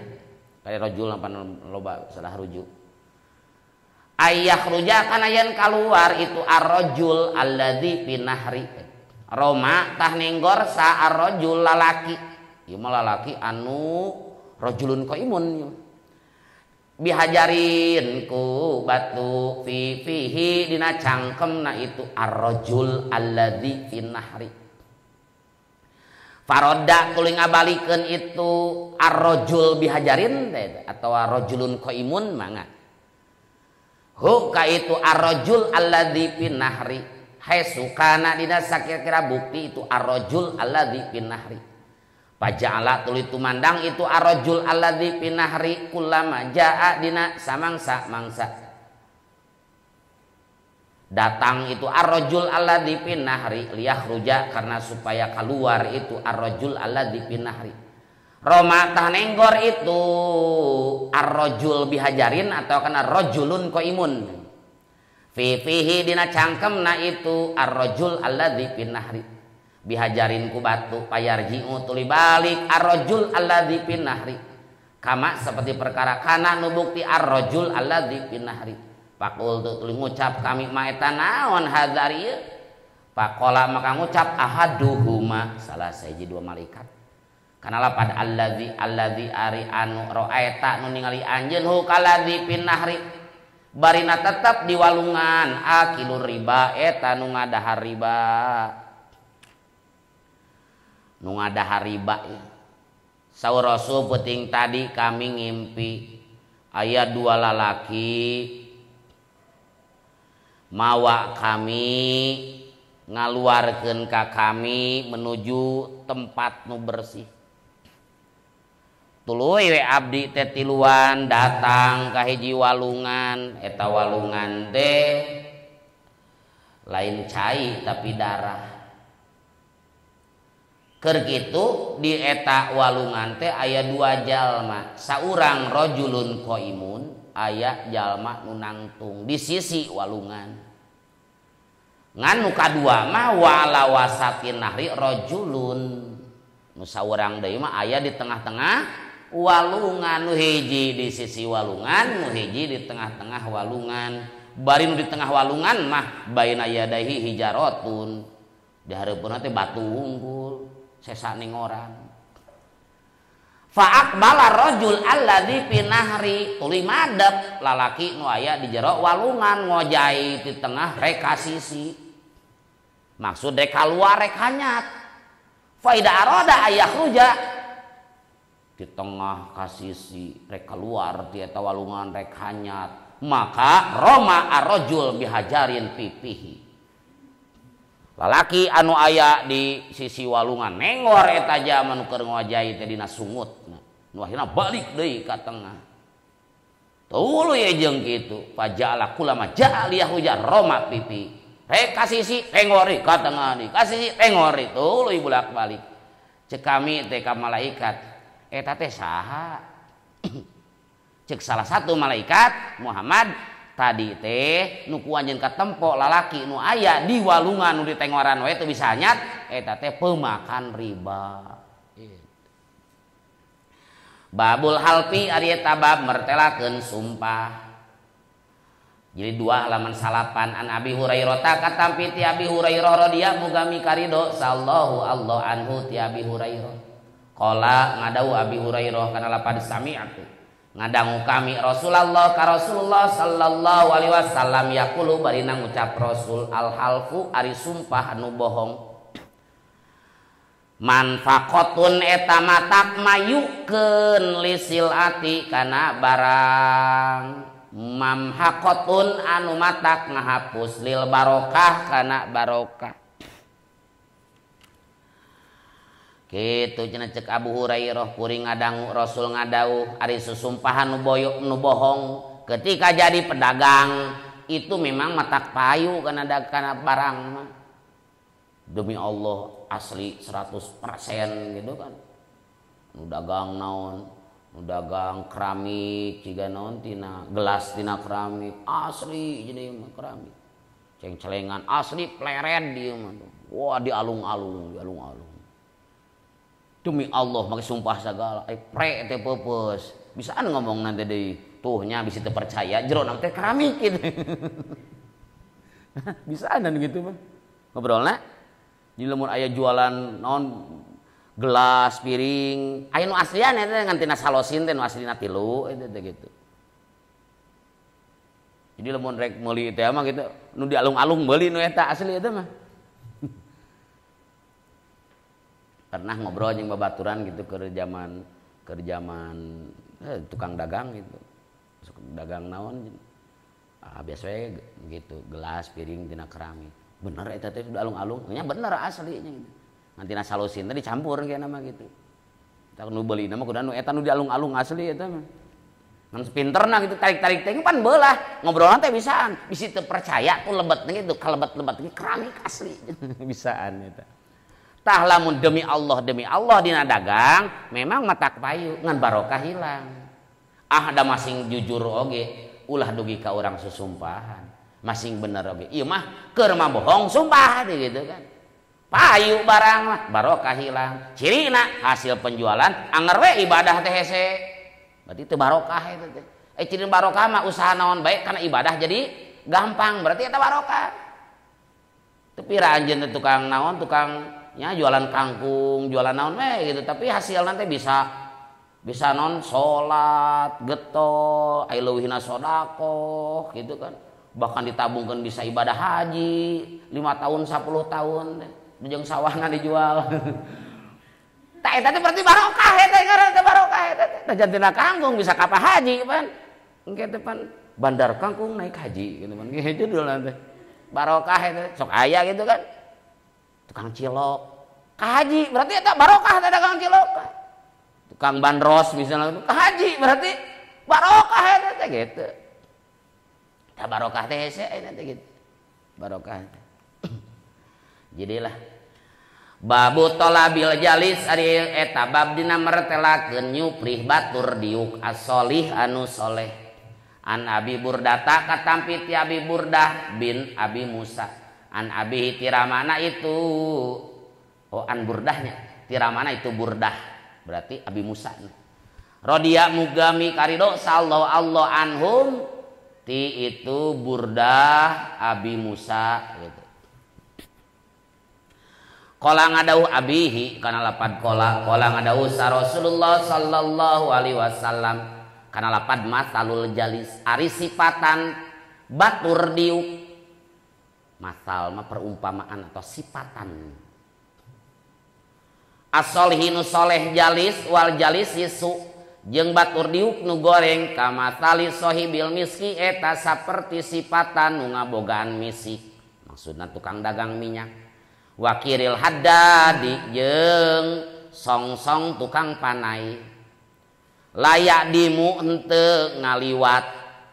[SPEAKER 1] Kali rajul apa loba salah rujuk. Ayyakhruja kana yen kaluar itu ar-rajul alladzi fin nahri. Roma tah nenggor sa ar-rajul lalaki. Ieu mah lalaki anu rajulun qaimun. Bihajarin ku batu fi fihi dina cangkemna itu ar-rajul alladzi fin nahri. Faroda tuluy ngabalikeun itu ar-rajul bihajarin atau ar-rajulun qaimun mangga. Hu ka itu ar-rajul alladzi fin nahri. Haitsu kana dina sakira-kira bukti itu ar-rajul alladzi fin nahri. Paja'ala tuluy tumandang itu ar-rajul alladzi fin nahri kullama jaa dina samangsa mangsa. Datang itu ar-rajul alladzi fin nahri liyakhruja karena supaya keluar itu ar-rajul alladzi fin nahri. Roma tah nenggor itu ar-rajul bihajarin atau kana rajulun qaimun. Fi fihi dina cangkemna itu ar-rajul alladzi fin nahri. Bihajarin ku batu payarji'u tuluy balik ar-rajul alladzi fin nahri. Kama seperti perkara kana nu bukti ar-rajul alladzi fin nahri. Pakul tu tuluy ngucap kami ma eta naon hadzal ieu. Pakola maka ngucap ahaduhuma salah sahiji dua malaikat. Kana lapad alladzi alladzi ari anu ra'aita nu ningali anjeun hu kaladzi fin nahri. Barina tetep di walungan akilur riba eta nu ngadahar riba. Nu ngadahar riba ieu. Saur Rasul peuting tadi kami ngimpi aya dua lalaki mawa kami ngaluarkeun ka kami menuju tempat nu bersih. Tuluy we abdi teh tiluan datang ka hiji walungan, eta walungan teh Lain cai tapi darah. Keur kitu di eta walungan teh aya dua jalma, saurang rajulun qaimun, aya jalma nu nangtung di sisi walungan. Ngan nu kadua mah wala wasatin nahri rajulun, nu saurang deui mah aya di tengah-tengah walungan, nu hiji di sisi walungan, nu hiji di tengah-tengah walungan. Bari nu di tengah walungan mah baina yadaihi hijarotun, di hareupeunna teh batu wungkul sesa ning orang. Fa'aqbala rajul alladzi fi nahri, tuluy madep lalaki nu aya di jero walungan ngojai di tengah rek ka sisi. Maksud rek kaluar rek hanyat. Fa ida arada ayakhruja, di tengah ka sisi rek keluar di eta walungan rek hanyat. Maka roma arrajul bihajarin pipihi. Lalaki anu aya di sisi walungan nengor eta jalma nu keur ngojai teh dina sungut. Nu akhirna balik deui ka tengah. Tuluy jeung kitu, faja'ala kulama ja'a liyahuja roma pipi. Rek ka sisi tengor ka tengah deui, ka sisi tengor tuluy bolak-balik. Cek kami teh ka malaikat, eta teh saha? Cek salah satu malaikat, Muhammad, tadi teh nu ku anjeun katempo lalaki nu aya di walungan nu ditengoran we teu bisa nyat, eta teh pemakan riba. Babul halfi ari eta bab mertelakeun sumpah. Jadi dua halaman salapan an Abi Hurairah katampi ti Abi Hurairah radhiyallahu muga mikarido sallallahu Allah anhu ti Abi Hurairah. Qala ngadau Abi Hurairah kana lapad sami'atu. Ngadangu kami Rasulullah ka Rasulullah sallallahu alaihi wasallam yaqulu barina ngucap Rasul al halfu ari sumpah anu bohong. Manfaqatun eta matak mayukeun lisilati kana barang, mamhaqatun anu matak ngahapus lil barokah kana barokah. Kitu cenah cek Abu Hurairah kuring ngadangu Rasul ngadauh ari susumpahan nu boyok nu bohong ketika jadi pedagang itu memang matak payu kana barang mah. Demi Allah asli 100% gitu kan. Nu dagang naon, nu dagang keramik jiga naon tina gelas tina keramik asli jadi mah keramik. Ceng-celengan asli pleret dieu mah. Wah dialung-alung, dialung-alung. Demi Allah make sumpah segala, pre teh peupeus. Bisaan ngomong nanti deui, tuhnya bisa teu percaya jero teh keramik gitu. Bisaan dan gitu mah. Ngobrolna di lamun aya jualan naon gelas, piring, aya nu aslian eta ngan tina salosin teh nu aslina tilu eta teh gitu. Jadi lamun rek meuli teh mah gitu, nu dialung-alung meuli nu eta asli eta mah. Pernah ngobrol jeung babaturan gitu keur zaman tukang dagang gitu. Dagang naon biasa we gitu, gelas, piring tina keramik. Bener eta teh alung-alung, nya bener aslinya gitu. Ngan tina salosin teh dicampur kayakna mah gitu. Tah nu beulina mah kudu nu eta nu dialung-alung asli eta mah. Ngan pinterna gitu tarik-tarik teh pan beulah, ngobrolna teh bisaan, bisi teu percaya tuh lebetna gitu, kalebet-lebet keramik asli. Bisaan eta. Tah lamun demi Allah dina dagang memang matak payu ngan barokah hilang. Ah da masing jujur oge ulah dugi ka urang susumpahan. Masing bener oge. Ieu mah keur mah bohong sumpah gitu kan. Payu barang mah barokah hilang. Cirina hasil penjualan anger we ibadah teh hese. Berarti teu barokah eta teh. Ciri barokah mah usaha naon bae kana ibadah jadi gampang berarti eta barokah. Teu pira anjeun teh tukang naon tukang ya jualan kangkung, jualan naon we gitu, tapi hasil nanti bisa non salat, getol, ai leuwihna sedekah gitu kan. Bahkan ditabungkeun bisa ibadah haji 5 tahun, 10 tahun jeung sawahna dijual. Tah eta teh berarti barokah eta ngaranna teh barokah eta teh. Da jantina kangkung bisa ka haji pan. Engke teh pan bandar kangkung naik haji gitu pan. Kieu judulna teh. Barokah eta sok aya gitu kan. Tukang cilok ka haji berarti eta barokah teh dagang cilok. Tukang bandros misalnya ka haji berarti barokah eta teh gitu. Tah barokah teh hese eta teh gitu. Barokah. Jadilah babu tolabil jalis ari eta bab dina mertelakeun nyuprih batur diuk as-solih anu soleh. An Abi Burdata katampi ti Abi Burdah bin Abi Musa. An Abi tiramana itu oh an Burdahnya tiramana itu Burdah berarti Abi Musa. Rodia mugami karido sallallahu Allah anhum ti itu Burdah Abi Musa gitu. Kola ngadauh abihi kana lapad kola kola ngadauh sa Rasulullah sallallahu alaihi wasallam kana lapad masalul jalis ari sifatan batur diuk. Masal mah perumpamaan atau sifatan. As-solihinu soleh jalis wal jalis su jeung batur diuk nu goreng kamasali sohibil miski eta saperti sifatan nu ngabogaan misik. Maksudna tukang dagang minyak. Wakiril haddadi jeung song-song tukang panai. Layak dimu henteu ngaliwat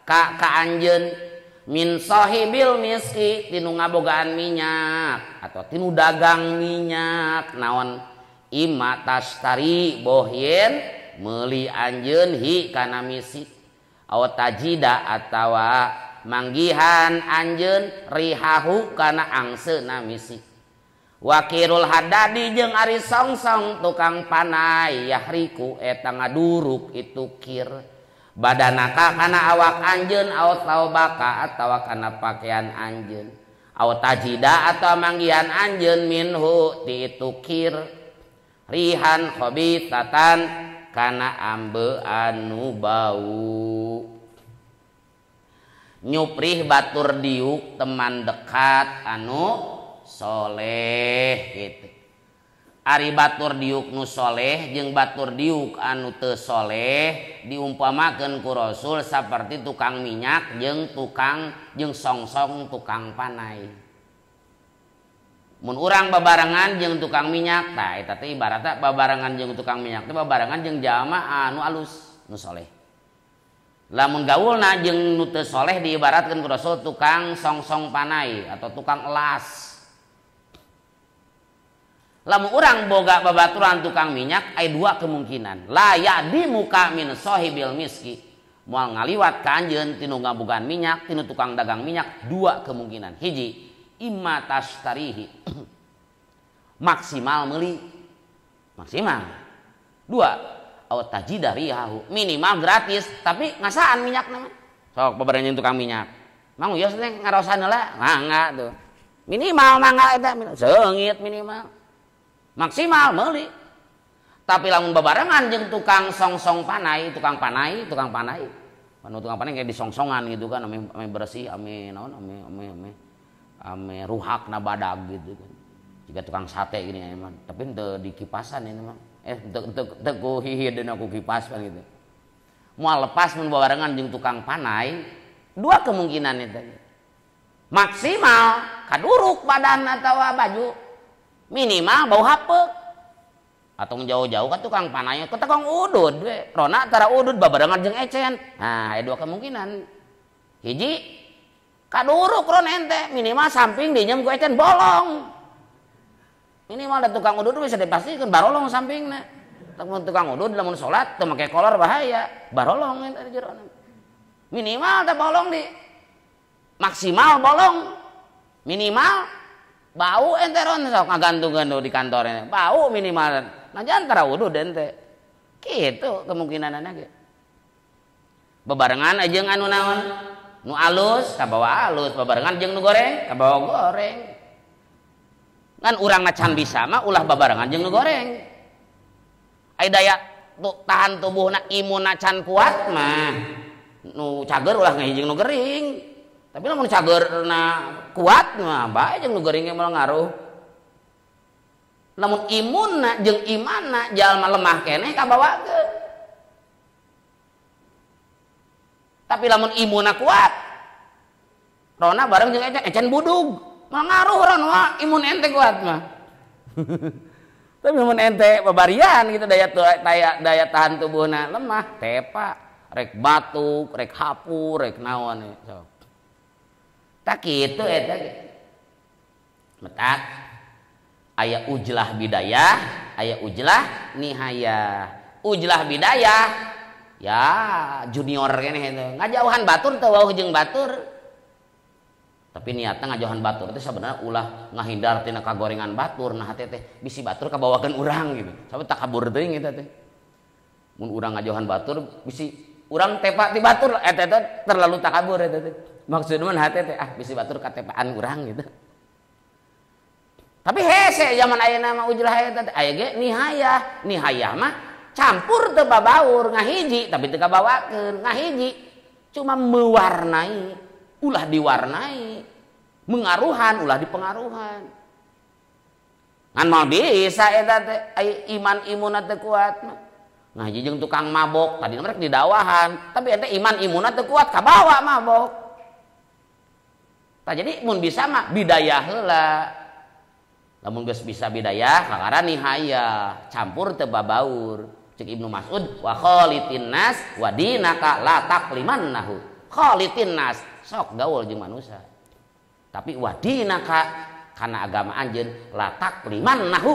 [SPEAKER 1] ka ka anjeun min sohibil miski tinu ngabogaan minyak atau tinu dagang minyak naon ima tastari bohyen meuli anjeun hi kana misik aw tajida atawa manggihan anjeun rihahu kana angseuna misik. Wakirul haddadi jeung ari song-song tukang panai yahriku eta ngaduruk itu kir badanaka kana awak anjeun aw taubaka atawa kana pakaian anjeun aw tajida atawa manggihan anjeun minhu ti itu kir rihan khabithatan kana ambe anu bau. Nyuprih batur diuk teman dekat anu soleh gitu. Ari batur diuk nu soleh jeung batur diuk anu teu soleh diumpamakeun ku Rasul saperti tukang minyak jeung tukang jeung song-song tukang panai. Mun urang babarengan jeung tukang minyak tah eta teh ibaratna babarengan jeung tukang minyak teh babarengan jeung jalma anu alus nu soleh. Lamun gaulna jeung nu teu soleh diibaratkeun ku Rasul tukang song-song panai atau tukang elas. Lamun urang boga babaturan tukang minyak aya dua kemungkinan. Layak di muka min sohibil miski moal ngaliwat ka anjeun tinu ngabogaan minyak tinu tukang dagang minyak dua kemungkinan. Hiji imma tashtarihi maksimal meuli maksimal. Dua aw tajida rihahu minimal gratis tapi ngasaan minyak nama. Sok babarengan tukang minyak. Mang uyos teh ngarosan heula mangga tuh. Minimal mangga eta seungit minimal. Maksimal meuli. Tapi lamun babarengan jeung tukang song-song panai, tukang panai, tukang panai. Anu tukang panai kayak disongsongan gitu kan, ame ame bersih, ame naon, ame ame ame ame ruhakna badag gitu kan. Jika tukang sate gini emang, tapi henteu dikipasan ini mah. Teu ku hihidena ku kipas kan gitu. Moal lepas mun babarengan jeung tukang panai, dua kemungkinan eta. Maksimal kaduruk badan atawa baju. Minimal bau hapeuk. Atau jauh-jauh kan tukang panai ke tukang udud we. Rona tara udud babarengan jeung ecen. Nah, aya dua kemungkinan. Hiji kaduruk ron ente, minimal samping dinyem ku ecen bolong. Minimal da tukang udud bisa dipastikan barolong sampingna. Lamun tukang udud lamun salat teu make kolor bahaya, barolong ente di jero. Minimal teh bolong di maksimal bolong. Minimal bau ente ron sok ngagantung-gantung di kantor ente. Bau minimal. Nah jangan tara udud ente. Kitu kemungkinanana ge. Bebarengan jeung anu naon? Nu alus kabawa alus, babarengan jeung nu goreng kabawa goreng. Ngan urang na can bisa mah ulah babarengan jeung nu goreng. Ai daya tahan tubuhna imunna can kuat mah nu cager ulah ngahiji nu gering. Tapi lamun cagerna kuat mah bae jeung nu gering ge moal ngaruh. Lamun imunna jeung imanna jalma lemah keneh kabawakeun. Tapi lamun imunna kuat rona bareng jeung ecen, ecen budug. Moal ngaruh ron mah imun ente kuat mah. Tapi mun ente babarian gitu daya tahan tubuhna lemah tepa rek batuk, rek hapu, rek naon sok. Tak kitu eta ge. Metak. Aya ujlah bidayah, aya ujlah nihayah. Ujlah bidayah ya junior keneh itu. Ngajauhan batur teu wauh jeung batur. Tapi niatna ngajauhan batur teh sebenarnya ulah ngahindar tina kagorengan batur, nah teh teh bisi batur kabawakeun urang gitu. Sampai takabur teuing eta teh. Mun urang ngajauhan batur bisi urang tepa ti batur eta teh terlalu takabur eta teh. Maksudna mah hate teh ah bisi batur katepaan urang gitu. Tapi hese zaman ayeuna mah ujlah eta teh aya ge nihayah. Nihayah mah campur teu babaur ngahiji tapi teu kabawakeun, ngahiji cuma mewarnai, ulah diwarnai, mengaruhan ulah dipengaruhan. Ngan moal bisa eta teh aya iman imunna teu kuat mah. Ngahiji jeung tukang mabok, tadi mereka didawahan, tapi eta iman imunna teu kuat kabawa mabok. Tah jadi mun bisa mah bidayah heula. Lamun geus bisa bidayah kakara nihayah, campur teu babaur. Cek Ibnu Mas'ud wa khalitin nas wa dinaka la taqlimannahu. Khalitin nas sok gaul jeung manusia. Tapi wa dinaka kana agama anjeun la taqlimannahu,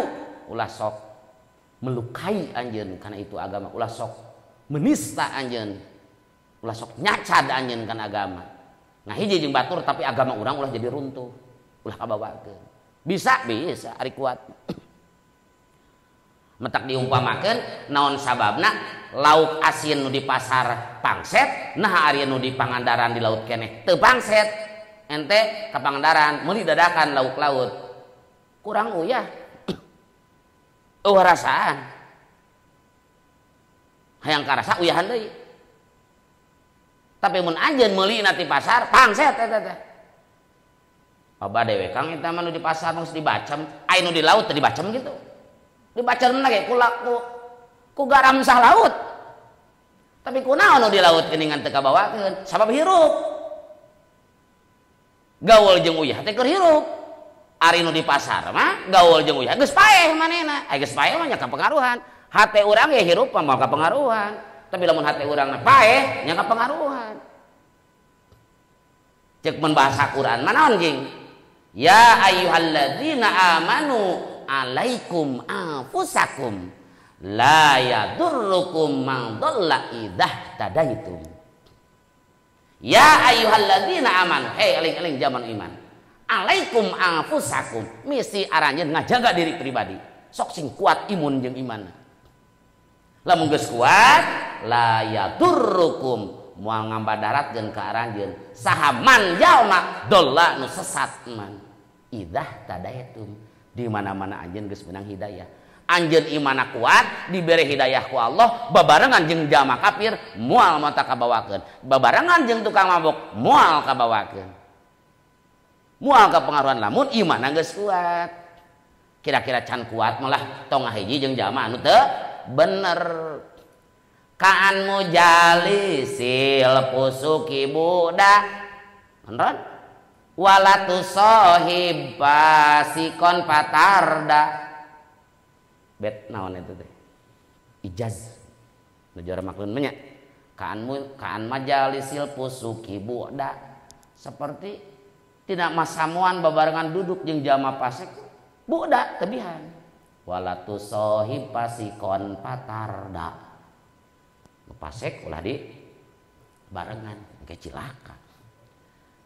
[SPEAKER 1] ulah sok melukai anjeun kana itu agama, ulah sok menista anjeun, ulah sok nyacad anjeun kana agama. Ngahiji jeung batur tapi agama urang ulah jadi runtuh, ulah kabawakeun. Bisa, bisa, ari kuat. Metak diumpamakeun naon sababna lauk asin nu di pasar pangset, nah ari nu di Pangandaran di laut keneh teu pangset. Ente ka Pangandaran meuli dadakan lauk laut. Kurang uyah. Eueuh rasaan. Hayang karasa uyahan deui. Tapi mun anjeun meuli na ti pasar pangset eta teh. Aba dewe kang eta mah nu di pasar geus dibacem, aya nu di laut teu dibacem gitu. Dibacemna ge ku garam sah laut. Tapi kunaon nu di laut geuningan teu kabawakeun? Sabab hirup. Gaul jeung uyah teh keur hirup. Ari nu di pasar mah gaul jeung uyah geus paeh manehna. Aya geus paeh mah nya kapengaruhan. Hate urang ge hirup mah moal kapengaruhan. Tapi lamun hate urang mah paeh nya kapengaruhan. Cek mun bahasa Quran mah naon jing? Ya ayyuhalladzina amanu alaikum anfusakum la yadurrukum man dhalla idzah tadaitum. Ya ayyuhalladzina amanu, hei eling-eling zaman iman. Alaikum anfusakum, misi aranjeun ngajaga diri pribadi. Sok sing kuat imun jeung iman. Lamun geus kuat la yadurrukum moal ngambadaratkeun ka aranjeun saha man jalma dhalla nu sesat man. Idzah tadaitum, di mana-mana anjeun geus menang hidayah. Anjeun imana kuat dibere hidayah ku Allah, babarengan jeung jalma kafir moal mata kabawakeun. Babarengan jeung tukang mabok moal kabawakeun. Moal kapengaruhan lamun imana geus kuat. Kira-kira can kuat malah tong ngahiji jeung jalma anu teu bener. Kaan mujalisil pusuki budak. Beneran? Walatu sohib pasikon patarda. Bet naon itu teh? Ijaz. Nu juara maklun mah nya. Kaan majalisil pusuki budak. Seperti tidak masamuan babarengan duduk jeung jalma pasek budak tebihan. Walatu sohib pasikon patarda. Pasek ulah di barengan engke cilaka.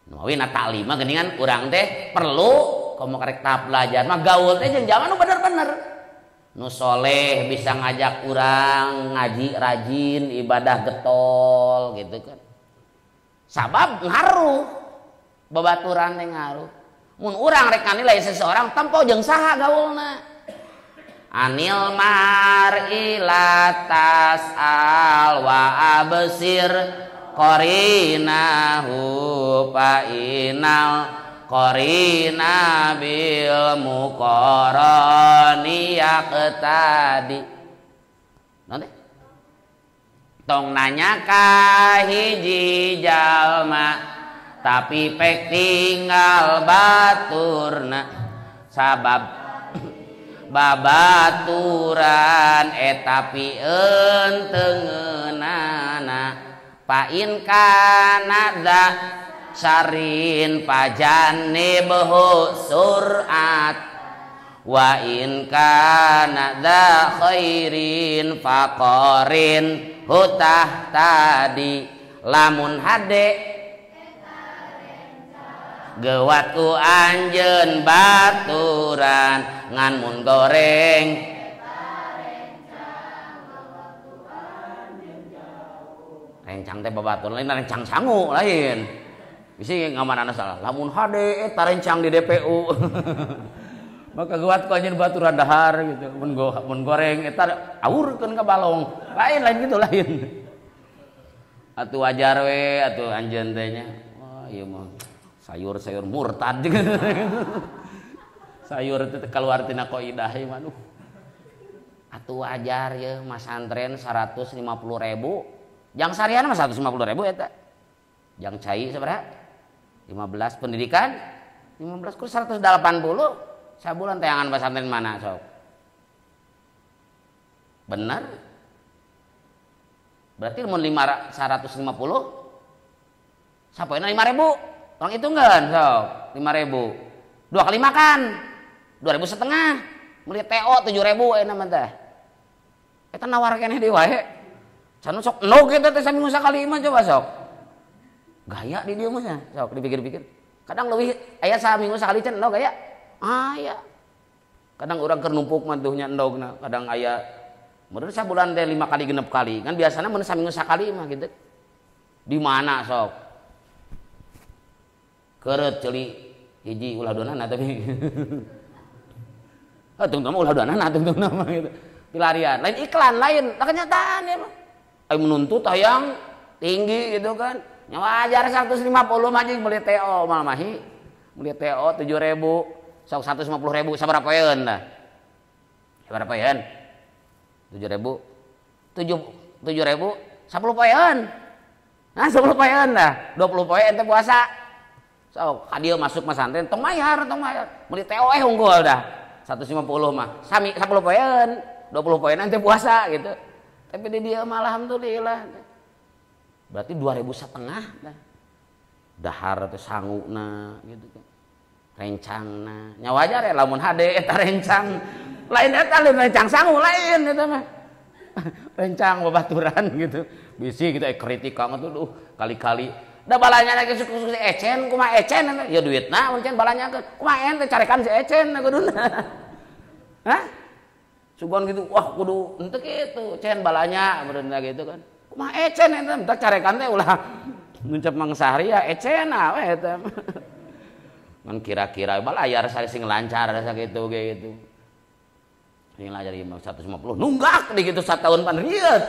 [SPEAKER 1] Nu mawi na taklima geuningan urang teh perlu komo karek tahap belajar mah gaul teh jeung jalma nu bener-bener. Nu soleh bisa ngajak urang ngaji rajin, ibadah getol gitu kan. Sabab ngaruh babaturan teh ngaruh. Mun urang rek nilai seseorang tempo jeung saha gaulna. Anil mar'i la tas'al wa absir qarinahu fa inal qarina bil muqarani yaqtadi. Nanti tong nanya ka hiji jalma tapi pek tinggal baturna sabab babaturan etapi entengeunana pain kanada sarin pajanibhu surat Wa in kana dza khairin faqarin hutah tadi lamun hade gewat ku anjeun baturan ngan mun goreng rencang teh babaturan lain rencang sangu lain bisi ngamanana salah lamun hade eta rencang di DPU maka gewat ku anjeun baturan dahar gitu mun goreng eta awurkeun ka balong lain lain gitu lain atuh wajar we atuh anjeun teh nya wah ieu mah sayur-sayur murtad sayur itu keluar tina kaidah ieu mah aduh atuh wajar ye masantren 150.000 jang sarian mah 150.000 eta jang cai sabaraha 15 pendidikan 15 kur 180 sabulan tayangan pesantren mana sok bener berarti mun 150 sapoena 5.000 orang hitungan sok 5.000 dua kali makan 2.500 beli TO 7.000 euna mah teh eta nawar keneh deui wae can sok endog eta teh saminggu sakali mah coba sok gaya di dieu mah sok dipikir-pikir kadang leuwih aya saminggu sakali can endog gaya aya kadang urang keur numpuk mah tuh nya endogna kadang aya meureun sabulan teh 5 kali 6 kali kan biasana mun saminggu sakali mah gitu di mana sok keureut ceuli hiji ulah duanana tapi tungtung mah ulah duanana tungtung mah gitu pilarian lain iklan lain lah kenyataan ya mah ayo menuntut hayang tinggi gitu kan nya wajar 150 mah jeung beli TO mah mahi beli TO 7.000 sok 150.000 sabaraha poeun dah sabaraha poeun 7.000 7.000 10 poeun nah 10 poeun dah 20 poeun teh puasa sok ka dieu masuk masantren tong mayar meuli TO unggul dah 150 mah sami 10 poeun 20 poeun teh puasa gitu tapi di dieu mah alhamdulillah berarti 2.500 dah dahar teh sanguna gitu kan rencangna nya wajar ya lamun hade eta rencang lain eta lain rencang sangu lain eta mah rencang babaturan gitu bisi gitu kritik kamu tuh duh kali-kali da balanya lagi suku si ecen kumaha ecen ya duitna mun balanya kumaha ente carekan si ecen kuduna hah sugan gitu wah kudu henteu kitu cen balanya meureun gitu kan kumaha ecen eta teh carekan teh ulah nuncep Mang Sahri ya ecen we eta ngan kira-kira balayar sing lancar sakitu ge gitu sing lancar ieu 150 nunggak di kitu satahun pan rieut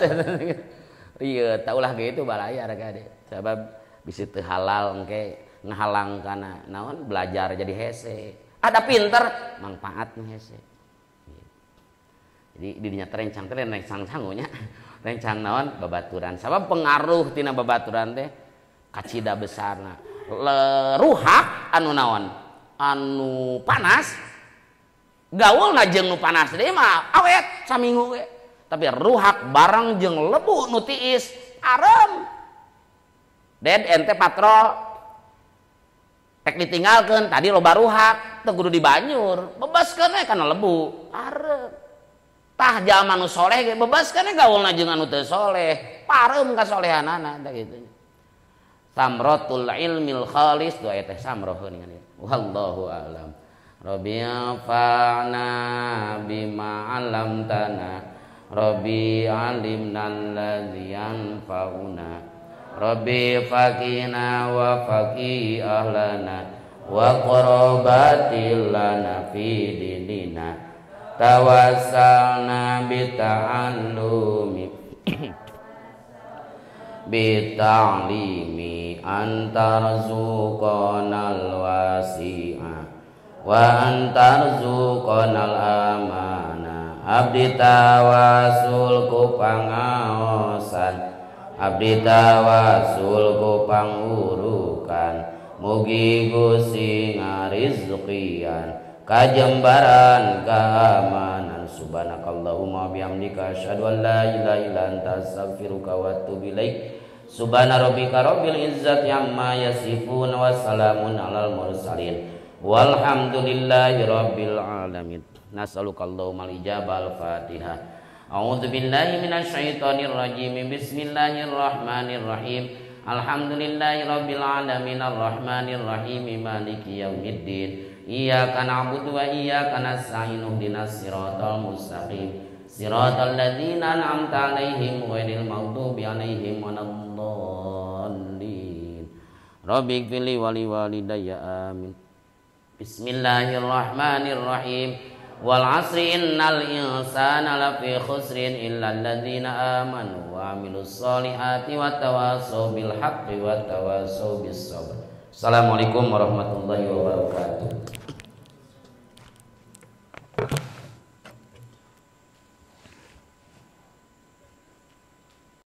[SPEAKER 1] rieut taulah gitu balayar kade sabab bisi teu halal engke ngahalang kana naon belajar jadi hese ada pinter manfaatna hese jadi didinya terencang teh rencang sangunya rencang naon babaturan sabab pengaruh tina babaturan teh kacida besarna ruhak anu naon anu panas gaulna jeung nu panas deui mah awet saminggu ge tapi ruhak bareng jeung lebu nu tiis arem ded ente patrol rek ditinggalkeun tadi loba ruhak teu kudu dibanyur bebaskeun we kana lebu arem tah jalma nu soleh ge bebaskeun we gaulna jeung anu teu soleh pareum kasolehanana tah kitu samratul ilmil khalis doa teh samroh geuningan wallahu a'lam rabbi anfa'na bima 'allamtana rabbi 'allimna allazi yanfa'una rabbi faqina wa faqi ahlana wa qarabatil lana fi dinina tawassalna bi ta'allumi bita'limi antarzuqanal wasi'a wa antarzuqanal amana abdi tawasul ku pangaosan abdi tawasul ku pangurukan mugi Gusti ngarizkian kajembaran keamanan subhanakallahumma bihamdika asyhadu an la ilaha illa anta astaghfiruka wa atubu ilaik subhana rabbika rabbil izzati amma yasifun wa salamun alal mursalin Walhamdulillahi rabbil alamin. Nas'aluka Allahumma al-ijabah. Al-Fatihah. A'udzu billahi minasyaitonir rajim. Bismillahirrahmanirrahim. Alhamdulillahi rabbil alamin arrahmanir rahim maliki yaumiddin. Iyyaka na'budu wa iyyaka nasta'in ihdinas siratal mustaqim. Siratal ladzina an'amta 'alaihim ghairil maghdubi 'alaihim waladdallin. Rabbighfirli wa liwalidayya amin. Bismillahirrahmanirrahim. Wal 'asri innal insana lafi khusrin illa alladzina amanu wa 'amilus solihati wa tawassaw bil haqqi wa tawassaw bis sabr. Assalamualaikum warahmatullahi wabarakatuh.